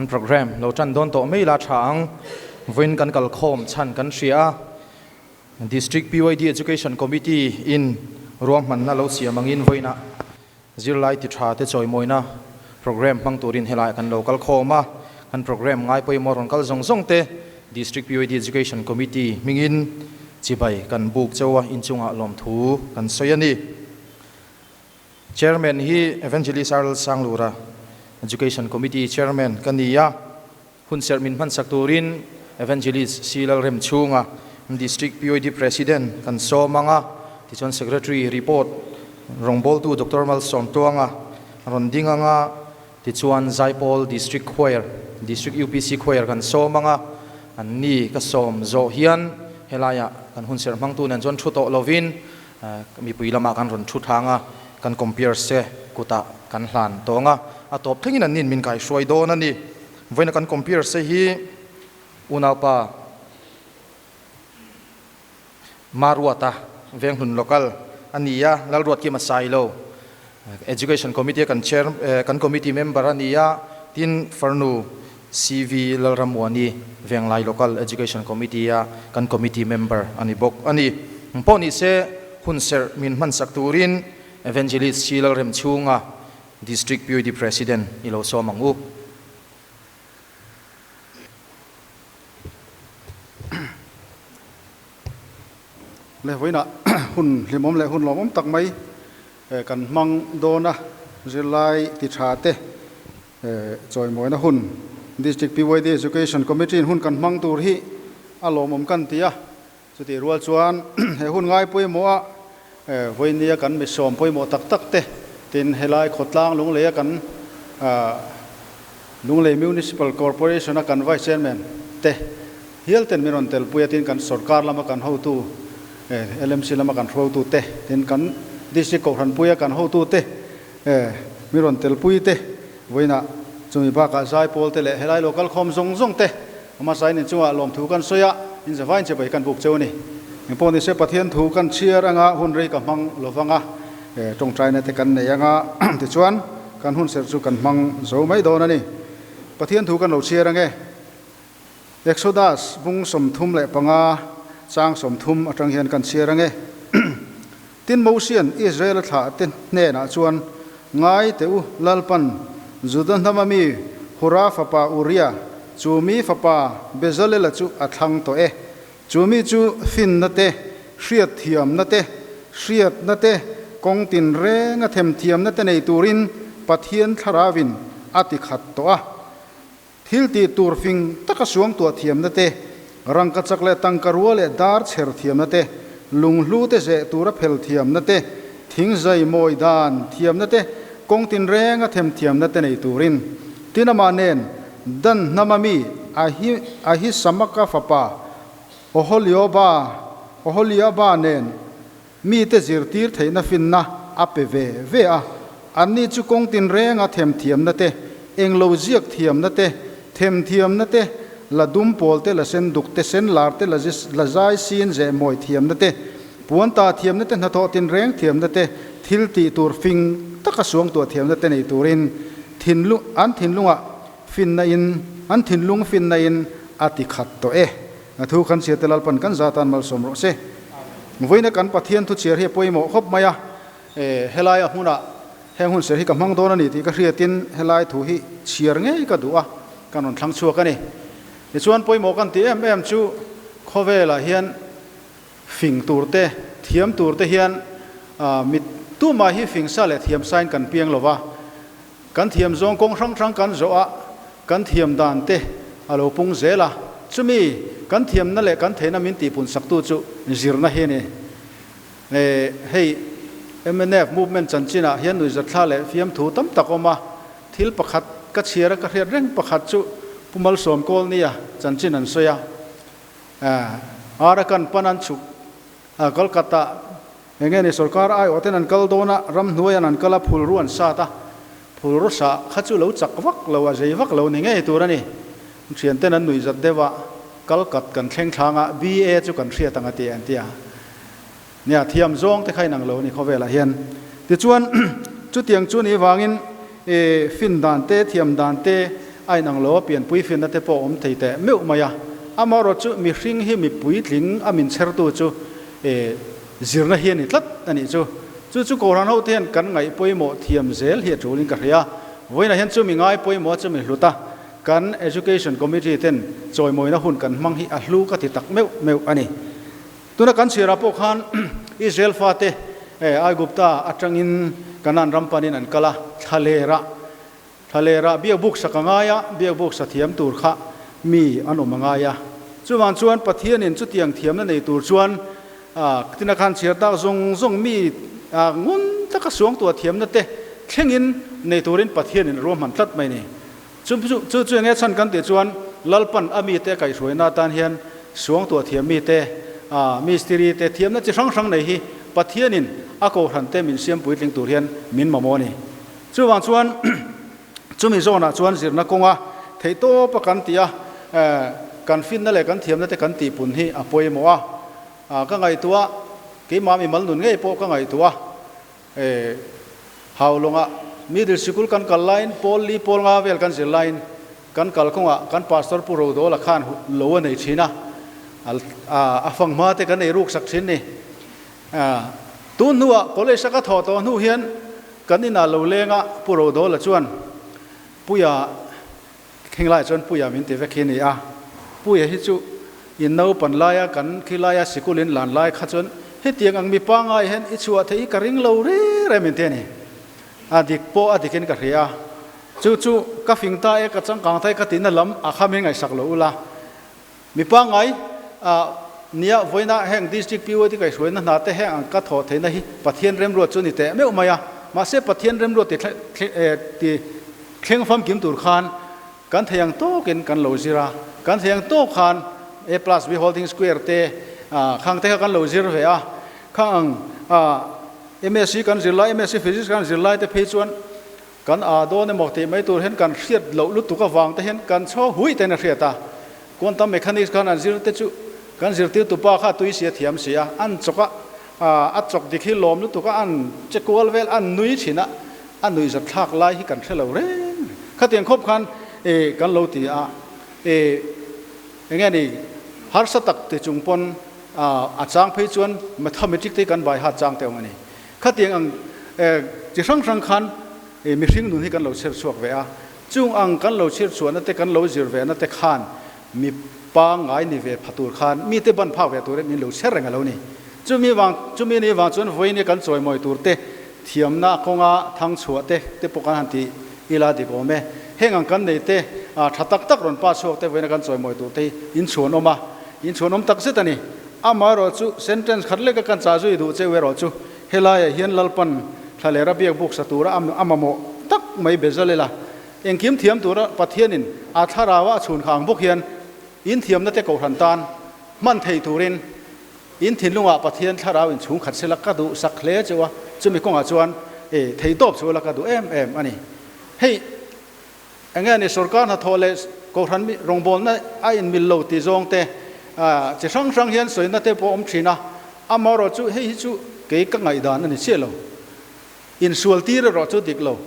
Kan program lo tan dawn tawh mai la tha ang. Vawiin kan kalkhawm chhan kan hria a. District PYD Education Committee in ruahmanna lo siam angin vawiinah zirlai ti tha te chawimawina program hmang turin helaiah kan lo kalkhawm a. Kan program ngai pawimawh rawn kal zawng zawng te District PYD Education Committee hmingin chibai kan buk chauh a, inchungah lawmthu kan sawi a ni. Chairman hi Evangelist Arnold Sanglura, Education Committee Chairman ka ni a. Hun serh min hmansak turin Evangelist C. Lalremchhunga, District PYD President kan sawm ang a, tichuan Secretary report rawngbawltu Doctor Malsawmtuanga rawn ding ang a, tichuan Zaipawl District Choir, District UPC Choir kan sawm ang a, an ni ka sawm zawh hian helaiah kan hun serh hmangtu nen chuan thu tawh lovin Mipui lamah kan rawn thu thang a, kan compare se kutah kan hlan tawng a, a tawp thlengin an nin min kaihruai dawn a ni. Vawiina kan compare se hi unaupa Maruata Venghlun Local a ni a, Lalruatkima Sailo Education Committee a kan chair kan committee member a ni a, tin farnu CV Lalramuani Venglai Local Education Committee a kan committee member a ni bawk a ni. Pawh ni se hun serh min hmansak turin Evangelist C Lalremchhunga District PYD President i lo sawm ang u. Le vawiinah hun hlimawm leh hun lawmawm tak mai kan hmang dawn a, zirlai ti tha te Chawimawina hun, District PYD Education Committee in hun kan hmang tur hi a lawmawm kan ti a, chutih rual chuan he hun ngai pawimawh a vawinia kan misawm pawimawh tak tak te tin helai khawtlang Lungleia kan Lunglei Municipal Corporation a kan Vice Chairman te hial ten min rawn telpui a, tin kan sorkar lama kan hotu LMC lama kan hruaitu te tin kan District Kohhranpuia kan hotu te Mi rawn telpui te, vawiinah chumi bakah zaipawl te leh helai lo kalkhawm zawng zawng te hmasa in inchungah lawmthu kan sawi a, in zavain chibai kan buk cheu a ni. Engpawh nise Pathian thu kan chhiar anga hun rei ka hmang lo vang a, tawngtaina te kan nei anga tichuan kan hun serh chu kan hmang zo mai dawn a ni. Pathian thu kan lo chhiar ange. Exodus bung 35 chang 30 atang hian kan chhiar ange. Tin, Mosia'n Israela thlahte hnenah chuan, Ngai teh u, Lalpan, Juda hnama mi Hura fapa Uria, chu mi fapa Bezalela chu a thlang tawh e. Chu mi chu finna te, hriatthiamna te, hriatna te, kawng tinrenga themthiamna te nei turin Pathian Thlarauin a ti khat tawh a. Thil tih tur fing taka suangtuah thiamna te, rangkachak leh tangka rua leh dar chher thiamna te, lunghlu te zeh tura phel thiamna te, thing zai mawi dan thiamna te, kawng tinrenga them thiamna te nei turin. Tin amah nen Dan hnama mi Ahisamaka fapa Oholioba Oholiaba nen mite zirtir theihna finna a pe ve ve a. Anni chu kawng tinrenga themthiamna te, englo ziak thiamna te, themthiamna te, la dum pawl te, la sen duk te, sen lar te, la zai sin zeh mawi thiamna te, puan ta thiamna te, hnathawh tinreng thiamna te, thil tih tur fing taka suangtuah thiamna te nei turin thinlung an thinlungah finna in an thinlung finna in a ti khat tawh e. A thu kan chhiar te Lalpan kan za tan malsawm rawh se. Vawiina kan Pathian thu chhiar hi a pawimawh khawp mai a, helai a hmunah heng hun ser hi ka hmang dawn a ni tih ka hriatin helai thu hi chhiar ngei ka duh a, kan rawn thlang chhuak a ni. Tichuan pawimawh kan tih em em chu khawvelah hian fing tur te, thiam tur te hian mit tumah hi fing sa leh thiam sain kan piang lo va, Kan thiam zawng kawng hrang hrang kan zawh a, kan thiam dan te a lo pung zel a. Chumi kan thiamna leh kan theihna min tihpun saktu chu zirna hi a ni. Hei mnf movement chanchinah hian nuihzatthla leh fiamthu tam tak awm a, thil pakhat ka chhiar a ka hriat reng pakhat chu Pu Malsawm Kawlnia chanchin an sawi a, Arakan pan an chhuk Kolkata Eng nge ni sorkar aiawh ten an kal dawn a, ramhnuai an an kal a, phulru an sat a, phulru sah kha chu lo chak vak lo, a zei vak lo ni ngei tur a ni. Thian ten an nuih zat deuh a, kal kat kan thleng thlang a, BA chu kan hriat ang a ti an ti a. Nia, thiam zawng te kha inang lo a ni khawvelah hian. Tichuan, chutiang chu ni vangin fin dan te, thiam dan te, A inang lo a, pianpui finna te pawh a awm thei teh meuh mai a. Amaherawhchu mihring hi mi puitling a min chhertu chu zirna hi a ni tlat a nih chu. Chu chu Kohhran ho te hian kan ngaih pawimawh thiam zel hi a tulin ka hria. Vawiinah hian chu mi ngai pawimawh a chu mi hlut a, kan Education Committee ten chawimawina hun kan hmang hi a hlu ka ti tak meuh meuh a ni. Tuna kan chhiarah pawh khan Israel fate Aigupta atangin Kanaan ram panin an kal a, thlalera thlalera biakbuk sak a ngai a, biakbuk sa thiam tur kha mi an awm a ngai a. Chuvang chuan Pathianin chutiang thiamna nei tur chuan tina khan chhiar tak zawng zawng mi ngun taka suangtuah thiamna te thlengin nei turin Pathianin a ruahman tlat mai a ni. Chu chu chu enge chhan kan tih chuan Lalpan a mite a kaihhruaina atan hian suangtuah thiam mite, mistiri te thiamna chi hrang hrang nei hi Pathianin a kohhran te min siam puitling tur hian min mamawh a ni. Chuvang chuan chumi zawnah chuan zirna kawnga theihtawpa kan tih a, kan finna leh kan thiamna te kan tihpun hi a pawimawh a. Ka ngaihtuah, keimah mimal nun ngei pawh ka ngaihtuah a. Haulawngah middle sikul kan kal laiin pawl li pawl nga vel kan zir laiin kan kalkawngah kan pastor Pu Rodawla khan lo a nei thin a, a fanghma te kan ei ruk sak thin ni. Tun hnuah college a ka thawh tawh hnu hian kan inah lo leng a Pu Rodawla chuan Puia Khenglaiah chuan Puia min ti vek hi a ni a, Puia hi chu in naupan laia kan khilaia sikul in lan lai kha chuan hetiang ang mi pangai hian i chhuah theih hi ka ring lo reng reng min ti a ni. A dik pawh a dikin ka hria a, chu chu ka fing ta e, ka changkang ta e ka tihna lam a kha min ngaihsak lo ula. Mi pangai a nia vawiina heng District PYD kaihhruaina hna te heng ang ka thawh theihna hi Pathian remruat chu ni teh meuh mai a, mahse Pathian remruat ti Thleng famkim tur khan kan thei ang tawkin kan lo zir a, kan thei ang tawk khan A plus B holding square te khang te kha kan lo zir ve a, khang ang MSc kan zir lai, MSc Physics kan zir lai te phei chuan kan a dawn emaw tih mai tur hian kan hriat loh lutuk avang te hian kan chhaw hui ten a hriat a, quantum mechanics khan an zir te chu kan zirtirtu pa kha a tui si a thiam si a, an chawk a, a chawk dik hi lawm lutuk a, an che kual vel an nui thin a. A nuihzat thlak lai hi kan hre lo reng reng. Khatiang khawp khan e kan lo ti a, e enge ni harsa tak ti chung pawn a chang phei chuan mathematic te hi kan bai hat chang te awm a ni. Khatiang ang e chi hrang hrang khan e mihring nun hi kan lo chher chhuak ve a, chung ang kan lo chher chhuahna te kan lo zir ve na te khan mi pangngai ni ve pha tur khan mite ban phak ve turin min lo chher reng a lo ni. Chumi vang chumi ni vang chuan vawiin kan chawimawi tur te thiamna kawnga thang chhuah te te pawh kan han ti ila dik awm e. Heng ang kan nei te tha tak tak rawn pa chhuak te vawiina kan chawimawi tur te hi inchhuan awm a, inchhuan awm tak zet a ni. Amaherawh chu sentence khat leka kan chah zui duh cheu erawh chu helaiah hian Lalpan thlalera biak buk sa tura a mamawh tak mai Bezalel a engkim thiam tura Pathianin a thlarau a chhun kha ang bawk hian inthiamna te kohhran tan hman thei turin In thinlungah Pathian thlarau in chhungkhat sela ka duh sak hle cheu a, chumi kawngah chuan e thei tawp chu la ka duh em em a ni. Hei enge a ni sorkar hnathawh leh kohhran mi rawngbawlna a inmil lo tih zawng te chi hrang hrang hian sawina te pawh awm thin a, amaherawh chu hei hi chu kei ka ngaihdan a ni chiah lo. Insual tir erawh chu dik lo.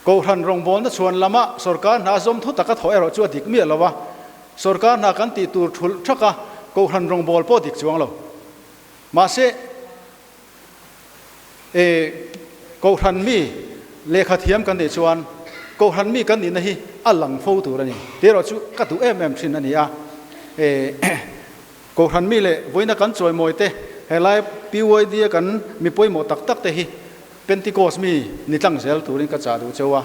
Kohhran rawngbawlna chhuan lama sorkar hna zawm thu taka thawh erawh chu a dik miah lo a, sorkar hna kan tih tur thulh thak a, kohhran rawngbâwl pawh dik chuang lo. Mahse, e, kohhran mi lehkha thiam kan nih chuan kohhran mi kan nihna hi a lang fo tur a ni. Tih erawh chu ka duh em em thin a ni a. E, kohhran mi leh vawiina kan chawimawi te, helai PYD a kan mi pawimawh tak tak te hi Pentecost mi ni tlang zel turin ka chah duh cheu a,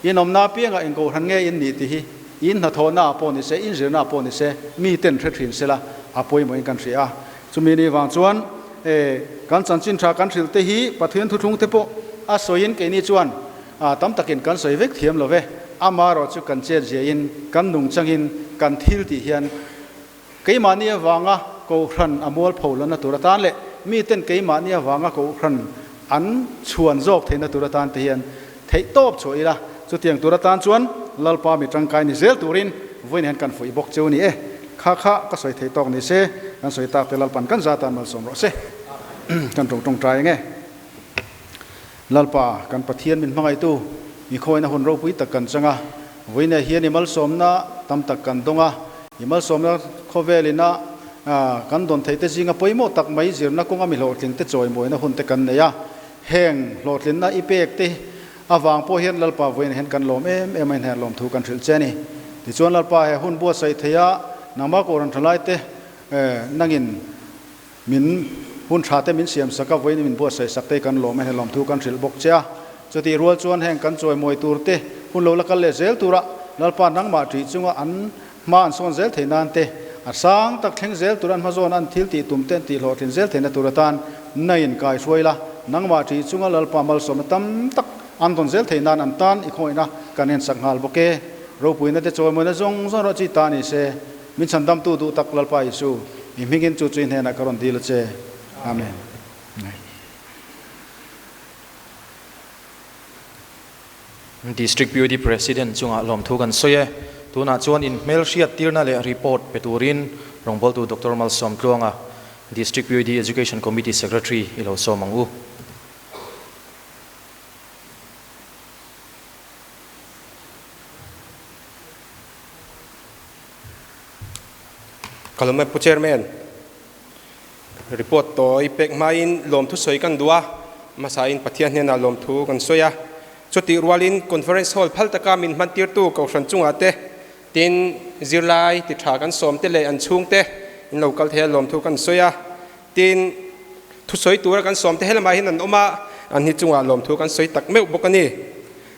in awmna apiangah eng kohhran nge in nih tih hi in hnathawhna ah pawh ni se, in zirna ah pawh ni se, mi ten hre thin sela a pawimawhin kan hria a. Chumi ni vang chuan e kan chanchin tha kan hrilh te hi Pathian thuthlung te pawh a sawiin keini chuan tam takin kan sawi vek thiam lo ve, amaherawh chu kan chet ziahin, kan nungchangin, kan thil tih hian Keimahni avanga Kohhran a mualpho lohna tur atan leh miten keimahni avanga Kohhran an chhuan zawk theihna tur atan te hian theih tawp chhuah ila, chutiang tur atan chuan Lalpa mi tangkai ni zel turin vawiin hian kan fuih bawk cheu ni e. Kha kha ka sawi thei tawk ni se, kan sawi tak te Lalpan kan za tan malsawm rawh se. Kan tawng tawngtai enge? Lalpa, kan Pathian min hmangaihtu, mi khawina hun ropui tak kan chang a. Vawiinah hian i malsawmna tam tak kan dawng a, i malsawmna khawvel ina kan dawn theih te zinga pawimawh tak mai zirna kawnga mi hlawhtling te chawimawina hun te kan nei a. Heng hlawhtlinna i pek te avang pawh hian Lalpa vawiinah hian kan lawm em em a, inher lawmthu kan hrilh che a ni. Tichuan Lalpa he hun buatsaih theih a, nangmah Kohhran thalai te nangin Min hun tha te min siam sak a, vawiin min buatsaih sak te hi kan lawm a, he lawmthu kan hrilh bawk che a. Chutih rual chuan heng kan chawimawi tur te hun lo la kal leh zel tura Lalpa nangmah ṭih chunga an hma an sawn zel theih nan te, a sang tak thleng zel tura an hmazawn an thil tih tum te an tih hlawhtlin zel theihna tur atan naiin kai hruai la, nangmah ṭih chunga Lalpa malsawmna tam tak an dawn zel theih nan an tan i khawihna kan ensak nghal bawk e. Ropuina te chawimawina zawng zawng erawh chi ta ni se. Min chhandamtu duh tak Lalpa Isu, i hmingin chu chu i hnenah ka rawn dil a che. Amen. District PUD President chungah lawmthu kan sawi e. Tunah chuan in hmelhriat tirna leh report pe turin rawngbawltu Doctor Malsawm Tluanga, District PUD Education Committee Secretary i lo sawm ang u. Kalawm Pu Chairman, report tawi pek hmain lawmthu sawi kan duh a, hmasain Pathian hnenah lawmthu kan sawi a. Chutih rualin Conference Hall phal taka min hmantirtu Kohhran chungah te, tin zirlai ti tha kan sawm te leh an chhungte in lo kal thei a lawmthu kan sawi a. Tin, thusawi tura kan sawm te helamah hian an awm a, an hi chungah lawmthu kan sawi tak meuh bawk a ni.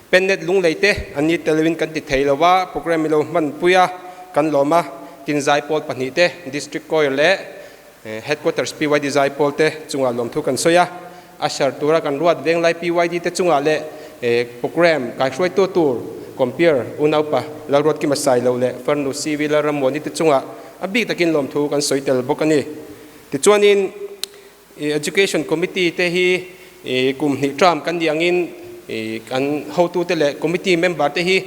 Pennet lunglei te an ni tel loin kan ti thei lo a, programme i lo hmanpui a, kan lawm a. Tin, Zaipawl pahnih te, District Choir leh Headquarters PYD Zaipawl te chungah lawmthu kan sawi a. Usher tura kan ruat Venglai PYD te chungah leh programme kaihruaitu tur Compere unaupa Lalruatkima Sailo leh Farnu CV Lalrammuani te chungah a bik takin lawmthu kan sawi tel bawk a ni. Tichuanin Education Committee te hi kum hnih term kan nih angin kan hotute leh committee member te hi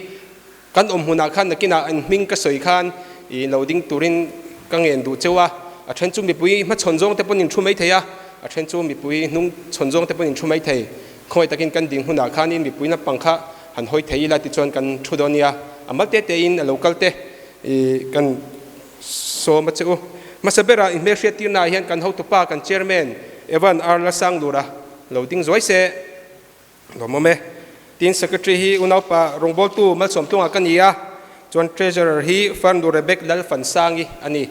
kan awm hmunah khan nakinah an hming ka sawi khan lo ding turin ka ngen duh cheu a. A then chu mipui hmachhawn zawng te pawn in thu mai thei a, a then chu mipui hnung chhawn zawng te pawn in thu mai thei. Khawngaih takin kan ding hunah khanin mipui naupang kha han hawi thei ila tichuan kan thu dawn nia. A mal te tein a lo kal te kan Sawm a che u. Hmasa berah i hmelhriat tirnaah hian kan hotupa kan Chairman Evan R. Lasanglura lo ding zuai se. Lawmawm e. Tin Secretary hi unaupa rawngbawltu Malsawmtlunga ka ni a, chuan Treasurer hi Farnu Rebek Lalfansangi a ni.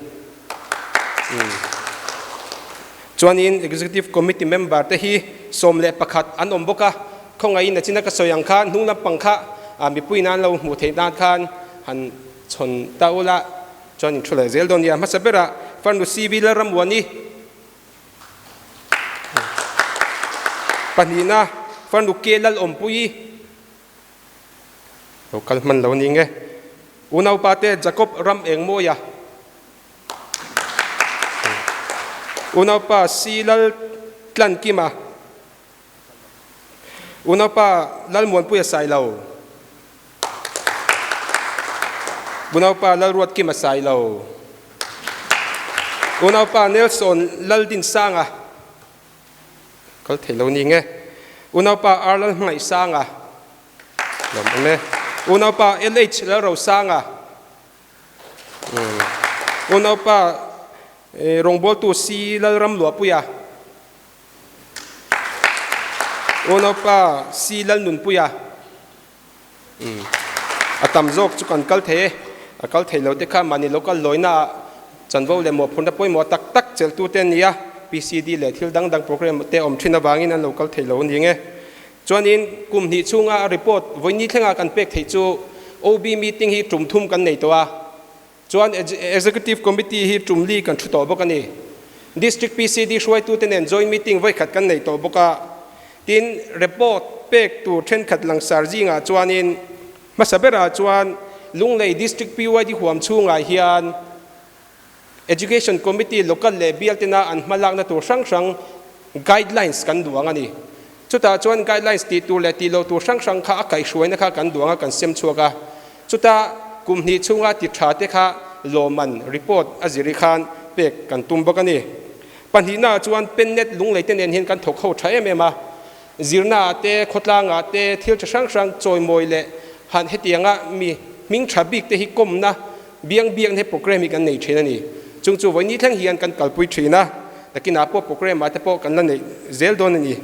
Chuanin Executive Committee member te hi 11 an awm bawk a, khawngaihin a china ka sawi ang khan hnung lampang kha mipui nan lo hmuh theih nan khan han Chhawn ta ula chuan in thu leh zel dawn nia. Hmasa berah Farnu CV Lalrammuani pahnihna Farnu K Lalawmpuii lo kal hman lo ni nge. Unaupa te Jacob Ram Engmawia Unaupa C Lal Tlankima Unaupa Lalmuanpuia Sailo Unaupa Lalruatkima Sailo Unaupa Nelson Laldinsanga Kal thei lo ni nge Unaupa R Lalhmangaihsanga Lawm awm e Unaupa LH Lalrosanga Unaupa Rawngbawltu C Lalramluahpuia Unaupa C Lalnunpuia a tam zawk chu kan kal thei e, a kal thei lo te kha mahni local lawina ah chanvo leh mawhphurhna pawimawh tak tak chelhtu te an ni a, PCD leh thil dang dang program te awm thin avangin an lo kal thei lo a ni nge. Chuanin kum hnih chhunga report vawiini thlenga kan pek theih chu OB meeting hi tum thum kan nei tawh a, Chuan Executive Committee hi tum li kan thu tawh bawk a ni. District PCD hruaitute nen joint meeting vawikhat kan nei tawh bawk a. Tin, report pek tur thenkhat langsar zingah chuanin hmasa berah chuan Lunglei District PYD huam chhungah hian Education Committee local leh bial tena an hmalakna tur hrang hrang guidelines kan duang a ni. Chutah chuan guidelines tih tur leh tih loh tur hrang hrang kha a kaihhruaina kha kan duang a, kan sem chhuak a. Chutah kum hnih chhunga ti tha te kha lawmman report a ziri khan pek kan tum bawk a ni. Pahnihnaah chuan Pennet lunglei te nen hian kan thawk ho tha em em a. Zirnaah te, khawtlangah te thil tha hrang hrang chawimawi leh han hetianga mi. hming tha bik te hi kawmna biang biakna he programme hi kan nei thin a ni. Chung chu vawiin thleng hian kan kalpui thin a, nakinah pawh programme ah te pawh kan la neih zel dawn a ni.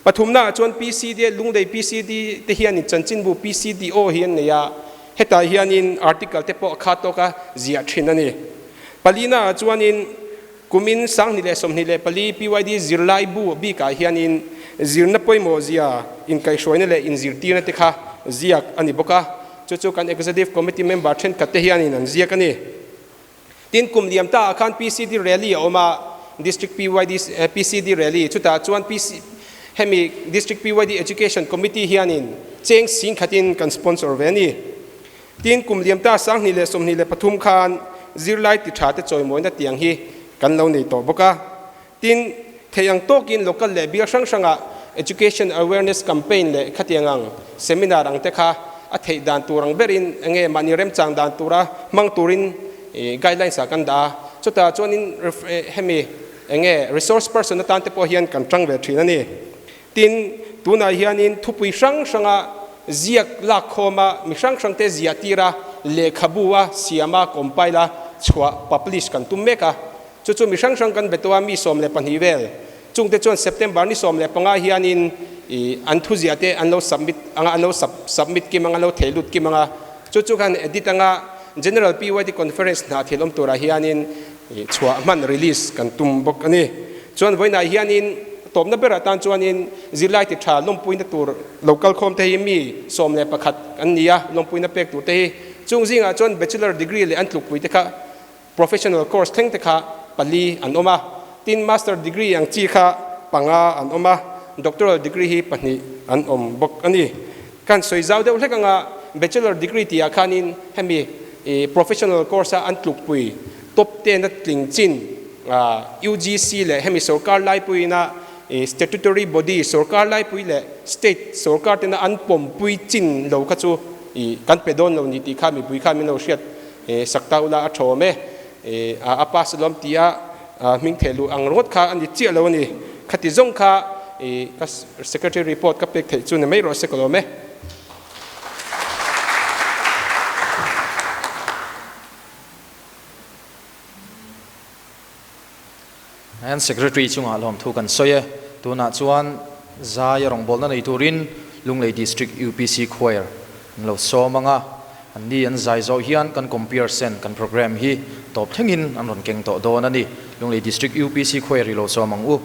Pathumna ah chuan PCD, Lunglei PCD te hianin chanchinbu PCDO hi an nei a, hetah hianin article te pawh a khat tawk a ziah thin a ni. Palina ah chuanin kumin 2024 PYD zirlai bu bikah hianin zirna pawimawh zia inkaihhruaina leh inzirtirna te kha ziak a ni bawk a, chu chu kan Executive Committee member thenkhat te hianin an ziak a ni. Tin, kum liam ta ah khan PCD rally a awm a, District PYD PCD rally, chutah chuan PC hemi District PYD Education Committee hianin cheng sing khatin kan sponsor ve a ni. Tin, kum liam ta 2023 khan zirlai ti tha te chawimawina tiang hi kan lo nei tawh bawk a. Tin, thei ang tawkin local leh bial hrang hrangah Education Awareness Campaign leh khatiang ang seminar ang te kha a theih dan tur ang berin enge mahni remchang dan tura hmang turin guidelines ah kan dah a. Chutah chuanin hemi enge resource person atan te pawh hian kan tang ve thin a ni. Tin, tunah hianin thupui hrang hranga ziak lakkhawma mi hrang hrangte ziah tira lehkhabu a siama compile a chhuah publish kan tum mek a. Chu chu mi hrang hrang kan be tawh a, mi 12 vel. Chungte chuan September ni 15 hianin ih an thuziah te an lo submit anga, an lo submit kim anga, an lo thei lut kim anga. Chu chu khan edit anga General PYD Conference hna thil awm turah hianin ih chhuah hman release kan tum bawk a ni. Chuan vawiinah hianin tawpna berah tan chuanin zirlai ti tha lawmpuina tur lo kal khawm te hi mi 11 an ni a, lawmpuina pek tur te hi. Chung zingah chuan Bachelor degree leh an tlukpui te kha Professional course thleng te kha pali an awm a, tin master degree ang chi kha panga an awm a, doctoral degree hi pahnih an awm bawk a ni. Kan sawi zau deuh hlek anga bachelor degree tih ah khanin hemi professional course a an tlukpui top ten a tling chin UGC leh hemi sorkar laipuiin a statutory body sorkar laipui leh state sorkar tena an pawmpui chin lo kha chu kan pe dawn lo ni tih kha mipui khan min lo hriat Sakta ula a thawm e, a pass alawm tia hming theh luh ang ringawt kha a ni chiah lo a ni. Khati zawng kha ka secretary report ka pek theih chu ni mai rawh se ka lawm e. An secretary chungah lawmthu kan sawi e. Tunah chuan Zaia rawngbawlna nei turin Lunglei District UPC Choir an lo sawm ang a, an ni an zai zawh hian kan compere sen kan programme hi tawp thlengin an rawn keng tawh dawn a ni. Lunglei District UPC Choir i lo sawm ang u.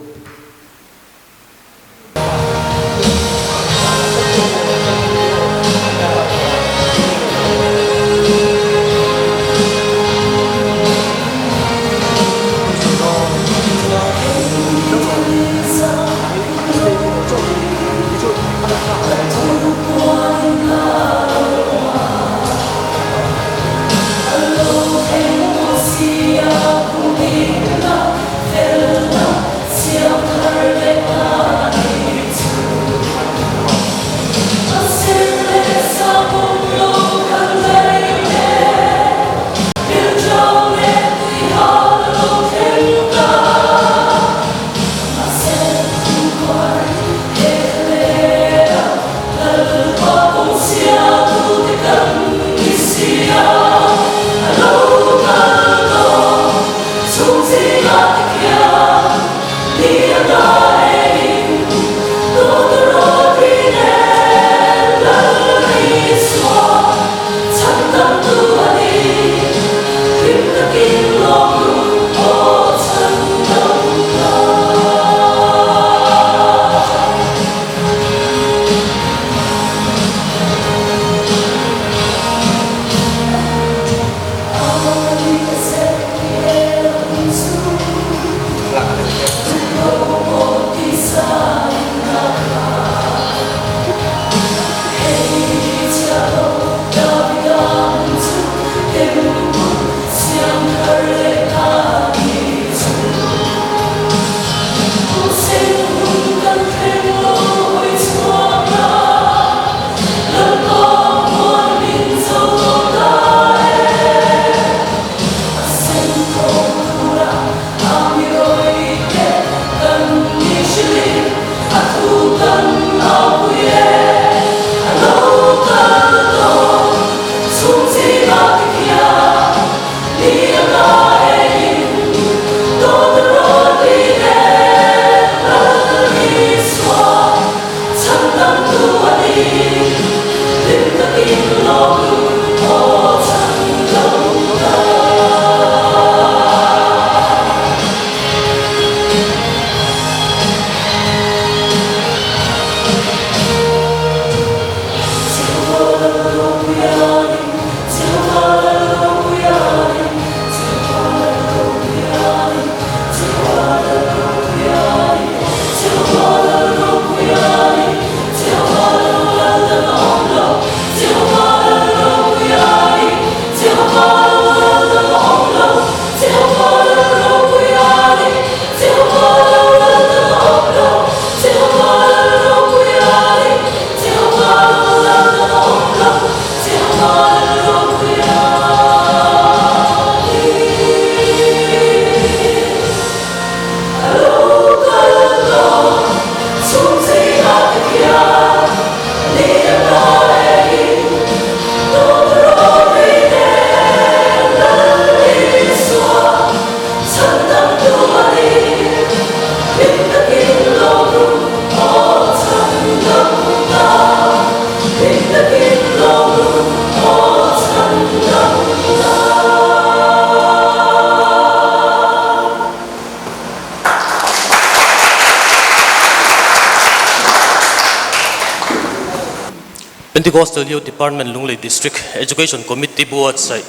Pentecostal Youth Department Lunglei District Education Committee buatsaih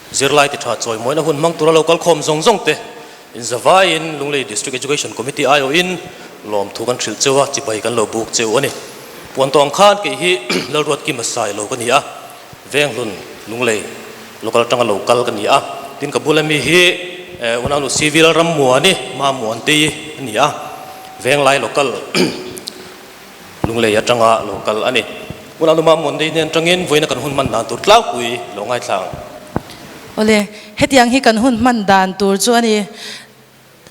zirlai ti tha chawimawina hun hmang tura lo kalkhawm zawng zawng te inzavaiin Lunglei District Education Committee aiawhin lawmthu kan hrilh cheu a, chibai kan lo buk cheu a ni. Puan tawng khan kei hi Lalruatkima Sailo ka ni a, Venghlun Lunglei local atanga lo kal ka ni a, tin ka bula mi hi Unaunu Civil Rammuani Mamuantei a ni a, Venglai local Lunglei atanga lo kal a ni. Unaunu Mamuantei hnen atangin vawiina kan hun hman dan tur tlangpui lo ngaithla ang. Awle, hetiang hi kan hun hman dan tur chu a ni.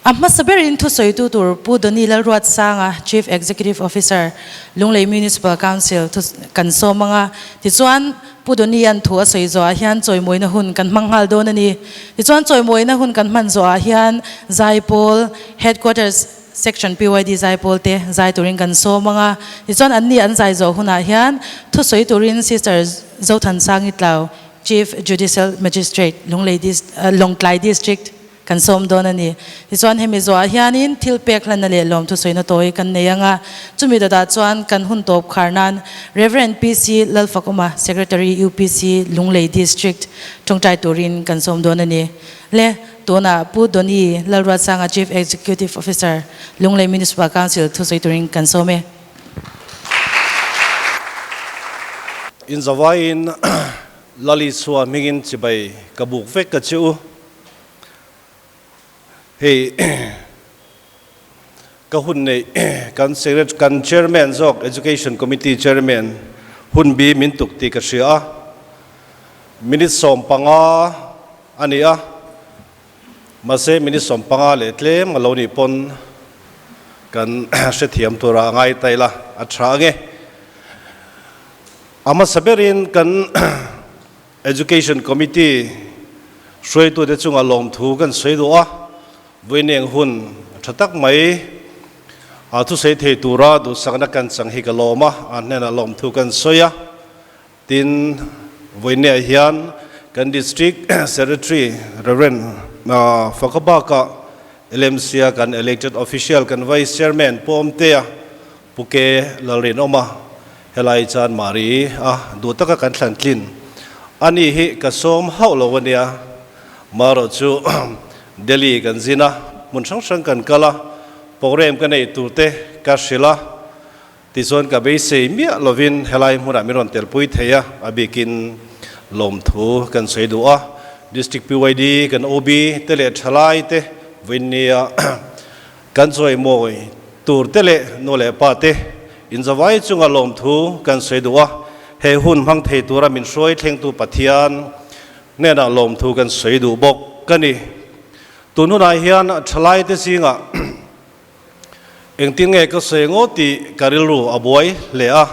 A hmasa berin thusawitu tur Pu Donny Lalruatsanga, Chief Executive Officer, Lunglei Municipal Council thu kan sawm ang a. Tichuan, Pu Donny-a'n thu a sawi zawhah hian chawimawina hun kan hmang nghal dawn a ni. Tichuan, chawimawina hun kan hman zawhah hian Zaipawl Headquarters Section PYD Zaipawl te zai turin kan sawm ang a. Tichuan, anni an zai zawh hunah hian thusawi turin Sister Zothansangi Tlau, Chief Judicial Magistrate, Lunglei Lawngtlai District, Kan sawm dawn a ni. Tichuan hemi zawhah hianin thil pek hlanna leh lawmthu sawina tawi kan nei ang a. Chumi dawtah chuan kan hun tawp khar nan Rev. PC Lalfakawma, Secretary UPC Lunglei District tawngtai turin kan sawm dawn a ni. Le, tunah Pu Donny Lalruatsanga Chief Executive Officer, Lunglei Municipal Council thusawi turin kan sawm e. Inzavaiin Lali chhuah hmingin chibai ka buk vek ka che u. Hei ka hun neih kan secretary kan chairman zawk education committee chairman hun bi min tuk tih ka hria a, minute 15 a ni a, mahse minute 15 leh tlem a lo nih pawn kan hrethiam tura a ngai ta ila a tha ange. A hmasa berin kan Education Committee hruaitute chunga lawmthu kan sawi duh a, vawiineng hun tha tak mai a thusawi thei tura duhsakna kan chang hi ka lawm a, a hnenah lawmthu kan sawi a. Tin, vawiineh hian kan District Secretary Rev. Fakabaka LMC-a kan Elected Official kan Vice Chairman Pu Awmtea, Pu Ke Lalrinawma, helai chuan Mari a duh taka kan thlan tlin a ni hi ka sawm hauh lo a nia. Marawh chu Delhi kan zin a, hmun hrang hrang kan kal a, program ka neih tur te ka hrilh a, tichuan ka beisei miah lovin helai hmunah min rawn telpui thei a, a bikin lawmthu kan sawi duh a. District PYD kan OB te leh thalai te vawiinnia Kan chawimawi tur te leh nu leh pa te inzavai chunga lawmthu kan sawi duh a, he hun hmang thei tura min hruai thlengtu Pathian hnenah lawmthu kan sawi duh bawk ka ni. Tun hunah hian thalai te zingah engtin nge ka sawi ngawt tih ka rilru a buai hle a,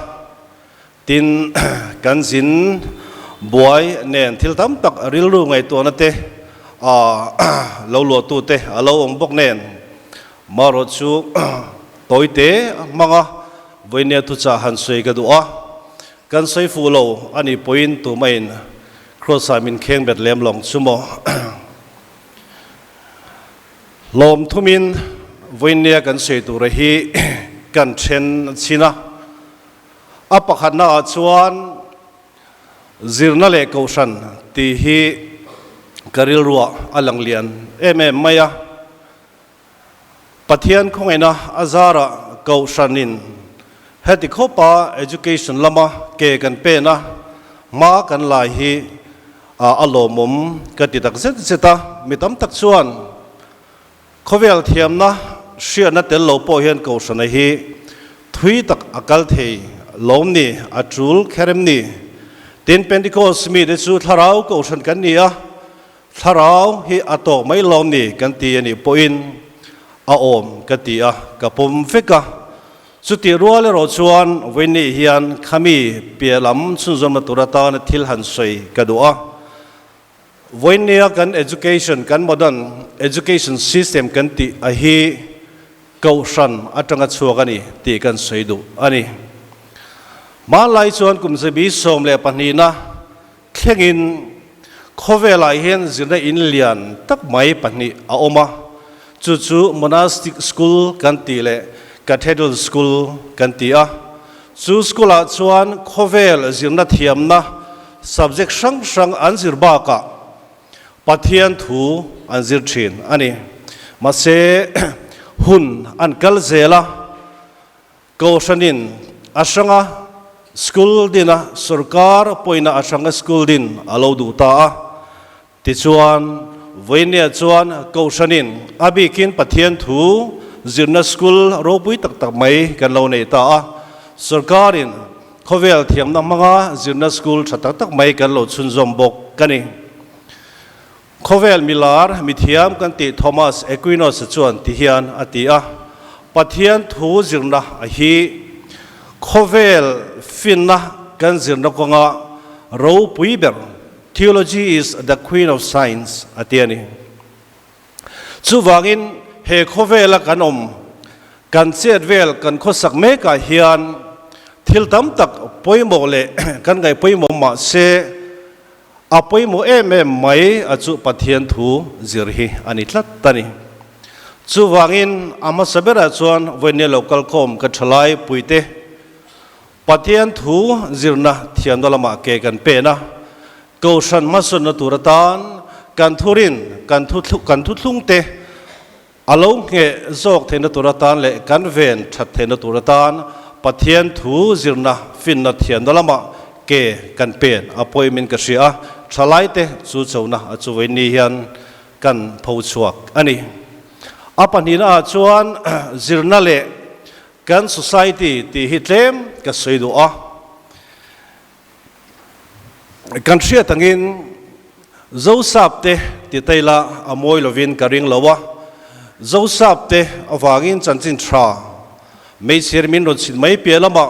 tin kan zin buai nen thil tam tak rilru ngaihtuahna te lo luahtu te a lo awm bawk nen marawh chu tawite hmanga vawinia thuchah han sawi ka duh a, kan sawi fuh lo a nih pawhin tumahin Kross-ah min kheng bet lem lawng chu maw. Hlawm thumin vawinia kan sawi tura hi kan then chin a. A pakhatnaah chuan zirna leh kohhran tih hi ka rilruah a lang lian em em mai a. Pathian khawngaihna a zarah kohhranin heti khawpa education lama ke kan pen a, hma kan lai hi a lawmawm ka ti tak zet zet a. Mi tam tak chuan Khawvel thiamna hriatna tel lo pawh hian Kohhrana hi thui tak a kal thei lawm ni, a tul kher em ni? Tin, Pentecost mite chu thlarau Kohhran kan ni a, thlarau hi a tawk mai lawm ni kan ti a nih pawhin a awm ka ti a, ka pawm vek a. Chutih rual erawh chuan vawiinni hian khami piah lam chhunzawmna tur atana thil han sawi ka duh a. Vawinia kan education, kan modern education system kan tih a hi Kohhran atanga chhuak a ni tih kan sawi duh a ni. Hmanlai chuan kum zabi 12na thlengin khawvelah hian zirna in lian tak mai pahnih a awm a, chu chu monastic school kan tih leh cathedral school kan ti a. Chu school ah chuan khawvel zirna thiamna subject hrang hrang an zir bakah Pathian thu an zir thin a ni. Mahse hun an kal zel a, Kohhranin a hranga school dina sorkar pawina a hranga school din a lo duh ta a. Tichuan, vawinia chuan Kohhranin a bikin Pathian thu zirna school ropui tak tak mai kan lo nei ta a. Sorkarin khawvel thiamna hmanga zirna school tha tak tak mai kan lo chhunzawm bawk ka ni. Khawvel milar mithiam kan tih Thomas Aquinas chuan ti hian a ti a, Pathian thu zirna a hi khawvel finna kan zirna kawnga ropui ber, Theology is the queen of science, a ti a ni. Chuvangin he khawvela kan awm, kan chet vel kan khawsak mekah hian thil tam tak pawimawh leh kan ngaih pawimawh mahse, A pawimawh em em mai a chu Pathian thu zir hi a ni tlat a ni. Chuvangin a hmasa berah chuan vawinia lo kalkhawm ka thalai puite Pathian thu zirna thiamna lamah ke kan pen a, Kohhran hmasawnna tur atan kan thurin kan thu kan thuthlungte a lo ngheh zawk theihna tur atan leh kan ven that theihna tur atan Pathian thu zirna finna thiamna lamah ke kan pen a pawimawhin ka hria a, thalaite chu chona a chu vawiin hian kan pho chhuak a ni. A pahnihna ah chuan zirna leh kan society tih hi tlem ka sawi duh a. Kan hriat angin Zosapte ti taila a mawi lovin ka ring lo a, Zosapte avangin chanchin tha meichher min rawn chhit mai piah lamah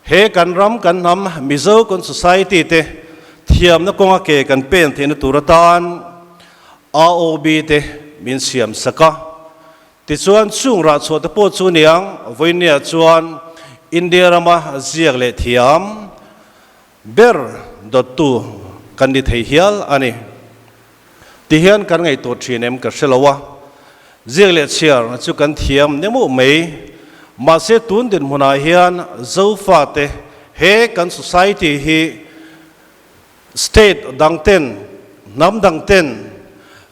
he kan ram kan hnam Mizo kan society te thiamna kawnga ke kan pen theihna tur atan AOB te min siam sak a. Tichuan chung rah chhuah te pawh chu niang, vawinia chuan India rama ziak leh thiam ber dawttu kan ni thei hial a ni. Tihian kan ngaihtuah thin em ka hre lo a, ziak leh chhiar chu kan thiam nemuh mai, mahse tun dinhmunah hian Zofate he kan society hi State dang ten, hnam dang ten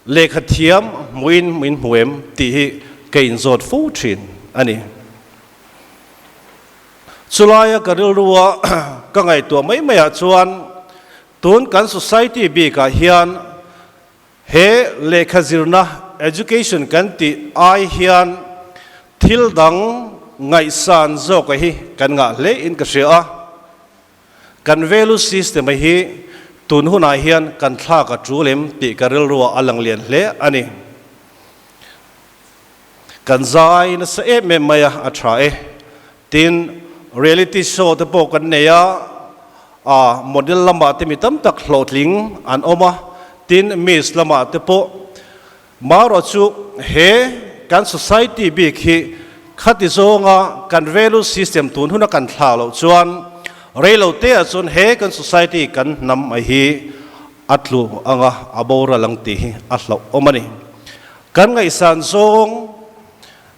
lehkha thiam hmuhin min hmu em tih hi ka inzawt fo thin a ni. Chulaia ka rilrua ka ngaihtuah mai maiah chuan tun kan society bikah hian he lehkha zirna, education kan tih ai hian thil dang ngaihsan zawka hi kan ngah hle in ka hria a. Kan value system a hi tun hunah hian kan thlak a tul em tih ka rilruah a lang lian hle a ni. Kan zai nasa em em mai a, a tha e. Tin, reality show te pawh kan nei a, a model lamah te mi tam tak hlawhtling an awm a, tin miss lamah te pawh. Marawh chu he kan society bik hi khati zawnga kan value system tun huna kan thlah loh chuan reilo te ah chuan he kan society kan hnam a hi a tlu anga a boral ang tih hi a hlauh awm a ni. Kan ngaihsan zawng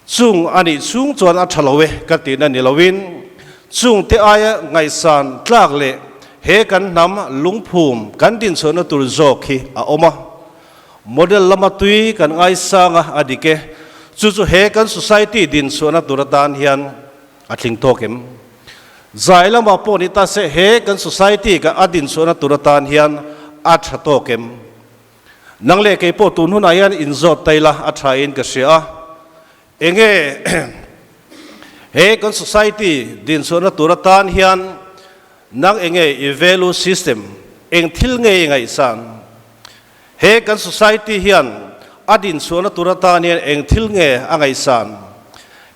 chung a nih chhung chuan a tha lo e ka tihna ni loin chung te aia ngaihsan tlak leh he kan hnam lungphum kan dinchhuahna tur zawk hi a awm a. Model lama tui kan ngaisang a, a dik e. Chu chu he kan society din chhuahna tur atan hian a tling tawk em? Zai lamah pawh ni ta se he kan society ka a din chhuahna tur atan hian a tha tawk em? Nang leh kei pawh tun hunah hian inzawt ta ila a tha in ka hria a. Enge he kan society din chhuahna tur atan hian nang enge i value system eng thil nge i ngaihsan? He kan society hian a dinchhuahna tur atan hian eng thil nge a ngaihsan?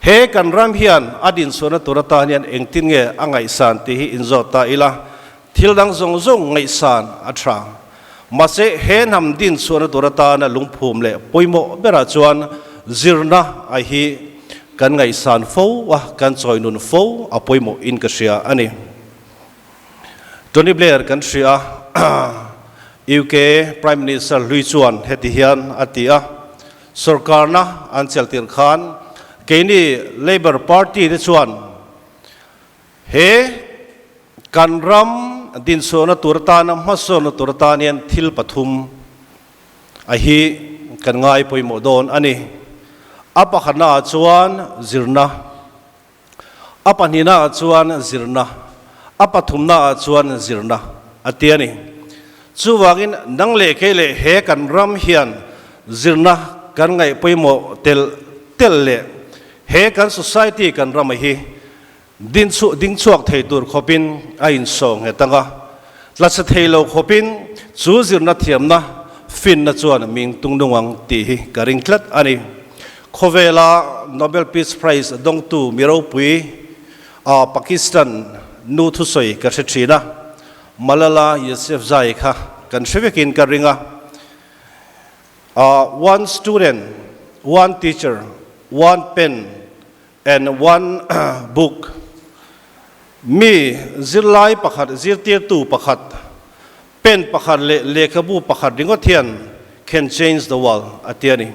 He kan ram hian a dinchhuahna tur atan hian engtin nge a ngaihsan tih hi inzawt ta ila, thil dang zawng zawng ngaihsan a tha. Mahse, he hnam dinchhuahna tur atana lungphum leh pawimawh berah chuan zirna a hi kan ngaihsan fo a, kan chawi nun fo a pawimawh in ka hria a ni. Tony Blair kan hria a, UK Prime Minister hlui chuan heti hian a ti a, Sorkarna an chelh tirh khan keini Labour Party te chuan He kan ram dinchhuahna tur atana hmasawnna tur atan hian thil pathum a hi kan ngai pawimawh dawn a ni. A pakhatna ah chuan zirna, a pahnihna ah chuan zirna, a pathumna ah chuan zirna a ti a ni. Chuvangin nang leh kei leh he kan ram hian zirna kan ngaih pawimawh telh telh leh he kan society kan ram a hi Dinchhuah dingchhuak thei tur khawpin a insawh nghet ang a, tlatse thei lo khawpin chu zirna thiamna finna chuan ming tung nung ang tih hi ka ring tlat a ni. Khawvela Nobel Peace Prize dawngtu mi ropui a Pakistan nu thusawi ka hre thin a, Malala Yousafzai kha kan hre vekin ka ring a. One student, one teacher, one pen And one book, Mi zirlai pakhat, zirtirtu pakhat, pen pakhat leh lehkhabu pakhat ringawt hian can change the world a ti a ni.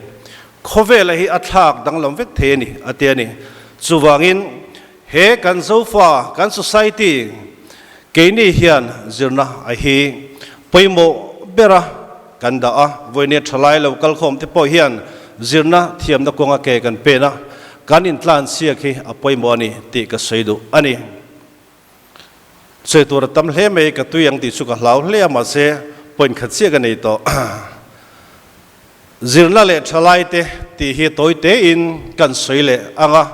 Khawvela hi a thlak danglam vek thei a ni a ti a ni. Chuvangin he kan Zofa, kan society keini hian zirna a hi pawimawh bera kan dah a, vawinia thalai lo kalkhawm te pawh hian zirna thiamna kawnga ke kan pen a, kan intlansiak hi a pawimawh a ni tih ka sawi duh a ni. Sawi tur a tam hle mai, ka tui ang tih chu ka hlau hle a, mahse point khat chiah ka nei tawh. Zirna leh thalai te tih hi tawi tein kan sawi leh ang a.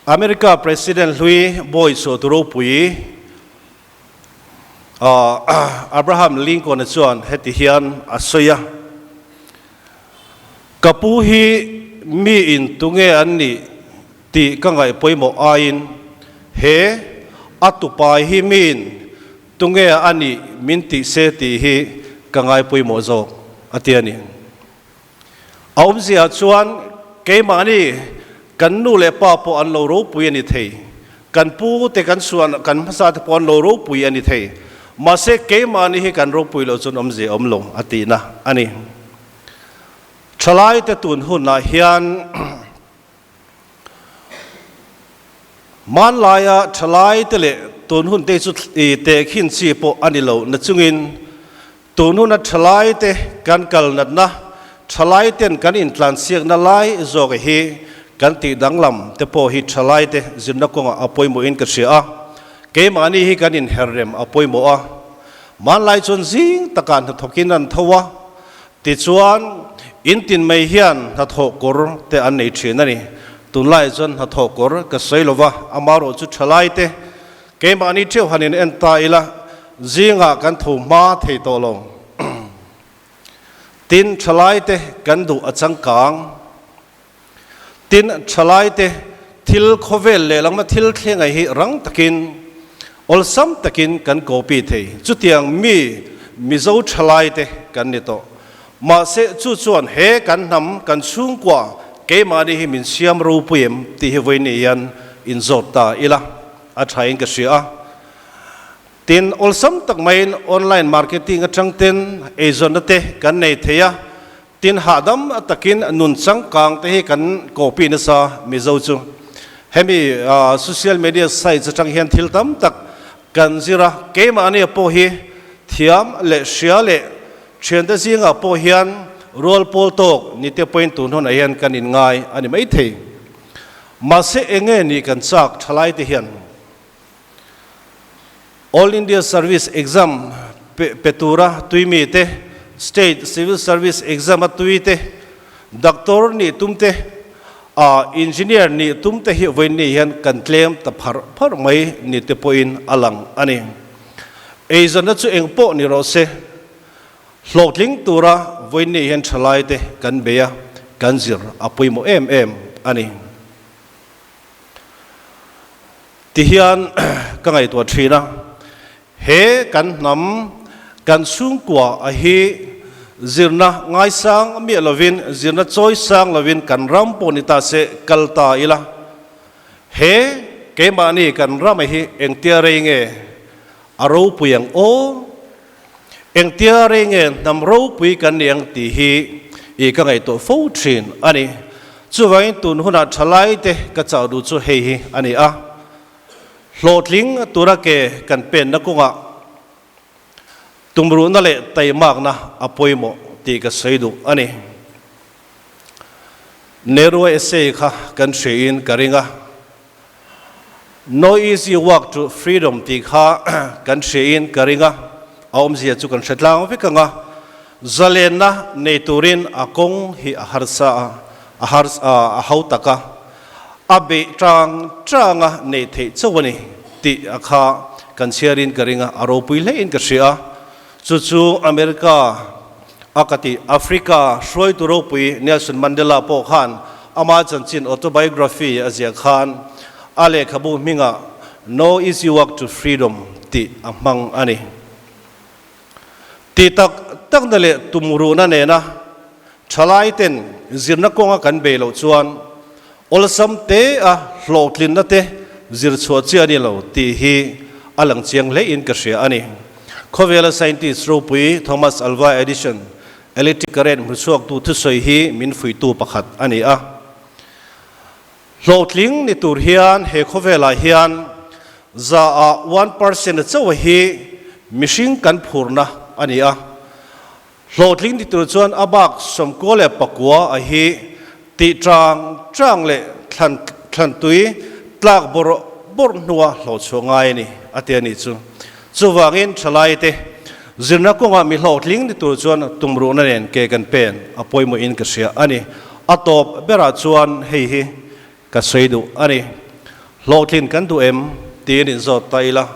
America President hlui Boy Suatu ropui Abraham Lincoln-a chuan heti hian a sawi a, Ka pu hi mi in tunge an nih tih ka ngaih pawimawh aiin he a tupai hi mi in tunge a nih min tih se tih hi ka ngai pawimawh zawk, a ti a ni. A awmzia chuan keimahni kan nu leh pa pawh an lo ropui a ni thei, kan pu te kan suan kan hmasa te pawh an lo ropui a ni thei, mahse keimahni hi kan ropui loh chuan awmzia awm lo a tihna a ni. Thalaite tun hunah hian Hmanlaia thalaite leh tun hun te chu tehkhin chi pawh a ni lo nachungin Tun huna thalaite kan kal natna, thalaiten kan intlansiakna lai zawk hi kan tih danglam te pawh hi thalaite zirna kawngah a pawimawhin ka hria a, keimahni hi kan inherrem a pawimawh a. Hmanlai chuan zing takah hnathawkin an tho a, tichuan intin mai hian hnathawh kawr te an nei thin a ni. Tunlaiah chuan hnathawh kawr ka sawi lova, amaherawhchu thalaite Keimahni theuh han in en ta ila, zingah kan tho hma thei tawh lo. Tin, thalaite kan duh a changkang. Tin, thalaite thil khawvel lehlamna thil thlengai hi rang takin, awlsam takin kan copy thei. Chutiang mi Mizo thalaite kan ni tawh. Mahse, chu chuan he kan hnam, kan chhungkua keimahni hi min siam ropui em tih hi vawiin hian inzawt ta ila. A thain ka hria a. Tin, awlsam tak maiin online marketing atang ten eizawnna te kan nei thei a. Tin, hahdam takin nun changkang te hi kan copy nasa Mizo chu. Hemi social media sites atang hian thil tam tak kan zir a. Keimahni pawh hi thiam leh hria leh thiante zingah pawh hian rual pawl tawk ni te pawhin tun hunah hian kan inngai a ni maithei. Mahse enge nih kan chak thalai te hian All India Service Exam pe tura tui mi te, State Civil Service Exam a tui te, Doctor nih tum te, ah Engineer nih tum te hi vawiin ni hian kan tlem ta pharh pharh mai ni te pawhin a lang a ni. Eizawnna chu eng pawh ni rawh se, Hlawhtling tura vawiin ni hian thalai te kan bei a, kan zir a pawimawh em em a ni. Tihian ka ngaihtuah thin a, he kan hnam, kan chhungkua a hi zirna ngaisang miah lovin, zirna chawi sang lovin kan ram pawh ni ta se kal ta ila, he keimahni kan ram a hi engtia rei nge a ropui ang aw? Engtia rei nge hnam ropui kan ni ang tih hi i ka ngaihtuah fo thin a ni. Chuvangin tun hunah thalai te ka chauh duh chu hei hi a ni a. Hlawhtling tura ke kan penna kawngah tumruhna leh taimakna a pawimawh tih ka sawi duh a ni. Nehru-a essay kha kan hriain ka ring a, No easy walk to freedom tih kha kan hriain ka ring a, a awmzia chu kan hre tlang vek ang a, zalenna nei turin a kawng hi a harsa a, a harsa a hau tak a, a beih tang tang a neih theih chauh a ni tih a kha kan chhiarin ka ring a, a ropui hlein ka hria a. Chu chu America a ka tih Africa hruaitu ropui Nelson Mandela pawh khan ama chanchin autobiography a ziah khan a lehkhabu hmingah No Easy Walk to Freedom tih a hmang a ni. Tih tak takna leh tumruhna nena thalai ten zirna kawnga kan bei loh chuan awlsam te a hlawhtlinna te zir chhuah chi a ni lo tih hi a lang chiang hlein ka hria a ni. Khawvela scientist ropui Thomas Alva Edison electric current hmuchhuaktu thusawi hi min fuihtu pakhat a ni a. Hlawhtling ni tur hian he khawvelah hian za ah 1% a chauh hi mihring kan phurna a ni a. Hlawhtling ni tur chuan a bak 94 a hi tih tang tang leh thlan thlan tui tlak bawrh bawrh hnua hlawhchhuah ngai a ni a ti a nih chu. Chuvangin thalai te zirna kawngah mi hlawhtling ni tur chuan tumruhna nen ke kan pen a pawimawhin ka hria a ni. A tawp berah chuan hei hi ka sawi duh a ni. Hlawhtlin kan duh em? Tiin inzawt ta ila.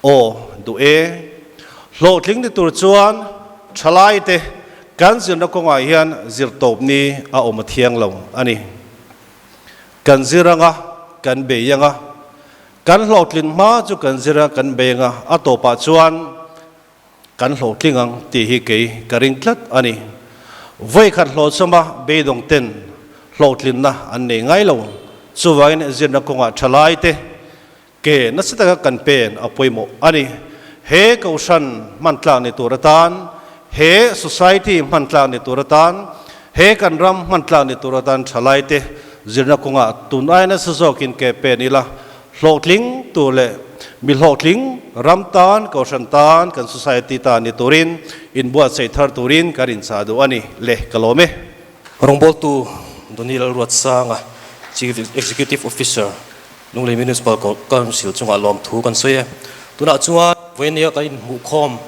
Aw, duh e. Hlawhtling ni tur chuan thalai te kan zirna kawngah hian zir tawp ni a awm a thiang lo a ni. Kan zir anga, kan bei anga, kan hlawhtlin hma chu kan zir a, kan bei anga, a tawpah chuan kan hlawhtling ang tih hi kei ka ring tlat a ni. Vawikhat hlawhchawma beidawng ten hlawhtlinna an nei ngai lo. Chuvangin zirna kawngah thalai te Ke nasa taka kan pen a pawimawh a ni. He Kohhran hman tlak ni tur atan, he society hman tlak ni tur atan, he kan ram hman tlak ni tur atan thalaite zirna kawngah tun ai nasa zawkin ke pen ila, hlawhtling tur leh mi hlawhtling ram tan, Kohhran tan, kan society tan ni turin inbuatsaih thar turin kan inchah duh a ni le ka lawm e. Rawngbawltu Donny Lalruatsanga, Chief Executive Officer, Lunglei Municipal Council chungah lawmthu kan sawi e. Tunah chuan vawinia kan inhmuhkhawm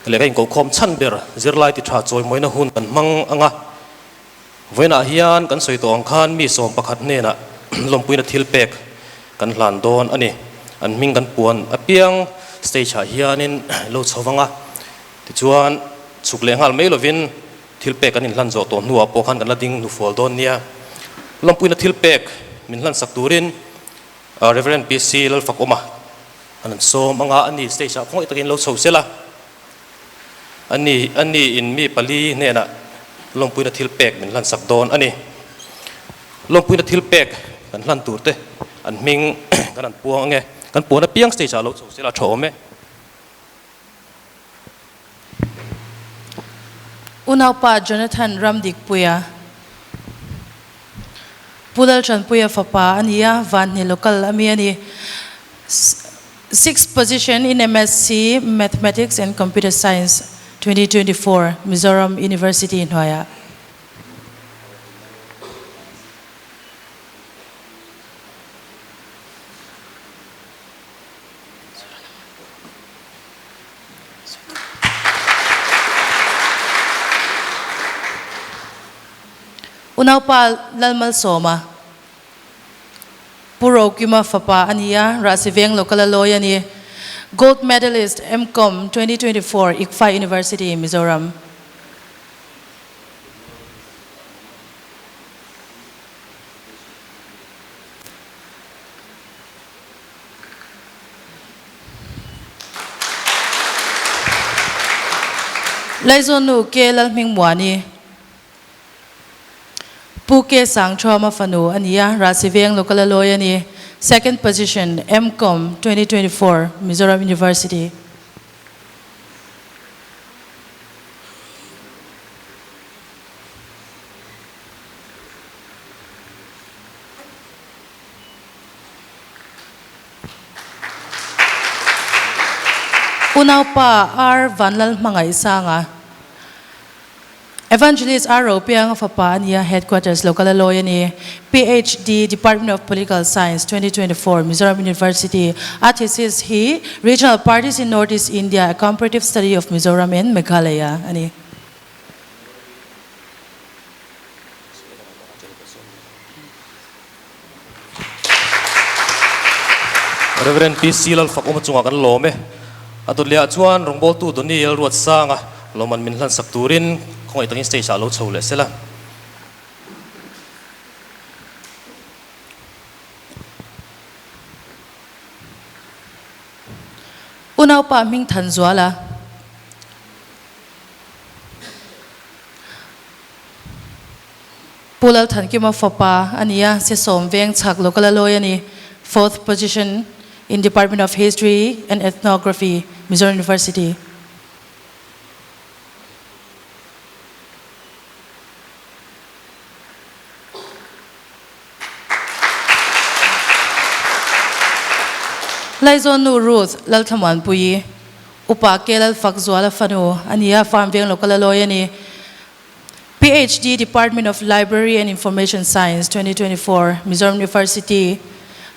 leh kan inkohkhawm chhan ber zirlai ti tha chawimawina hun kan hmang ang a. Vawiinah hian kan sawi tawh ang khan mi 11 hnenah lawmpuina thil pek kan hlan dawn a ni. An hming kan puan apiang stage ah hianin lo chho vang a. Tichuan chhuk leh nghal mai lovin Thil pek an inhlan zawh tawh hnuah pawh khan kan la ding hnufual dawn nia. Lawmpuina thil pek min hlansak turin Rev. PC Lalfakawma an an sawm anga a ni stage ah khawngaih takin lo chho sel a. A ni a ni in mi pali hnenah lawmpuina thil pek min hlansak dawn a ni. Lawmpuina thil pek kan hlan tur te an hming kan an puang ange. Kan puan apiang stage ah lo chho sel a tha awm e. Unaupa Jonathan Ramdikpuia, Pu Lalṭanpuia fapa a ni a, Vanhne Local a mi a ni. Sixth position in MSc Mathematics and Computer Science 2024, Mizoram University hnuaiah. Unaupa Lalmalsawma, Pu Rokima fapa a ni a, Rahsiveng Local a lawi a ni. Gold Medalist, M-Com 2024, ICFAI University, Mizoram. Laizawnnu Ke Lalhmingmuani, Pu Ke Sangthuama fanu a ni a, Rahsiveng Local a lawi a ni. Second position, M-Com 2024, Mizoram University. Unaupa R Vanlalhmangaihsanga, Evangelist R Ropianga fapa a ni a, Headquarters local a lawi a ni. PhD, Department of Political Science, 2024, Mizoram University. A thesis hi Regional Parties in North East India, A Comparative Study of Mizoram and Meghalaya a ni. Rev. PC Lalfakawma chungah kan lawm e. A dawt lehah chuan rawngbawltu Donny Lalruatsanga lawmman min hlansak turin khawngaih takin stage ah lo chho leh sela. Unaupa Hmingthanzuala. Pu Lalthankima fapa a ni a, Sesawm veng chhak local a lawi a ni, Fourth position in Department of History and Ethnography, Mizoram University. Laizawn nu Ruth Lalthlamuanpuii, Upa Ke Lalfakzuala fanu a ni a, Farm veng local a lawi a ni. PhD Department of Library and Information Science 2024 Mizoram University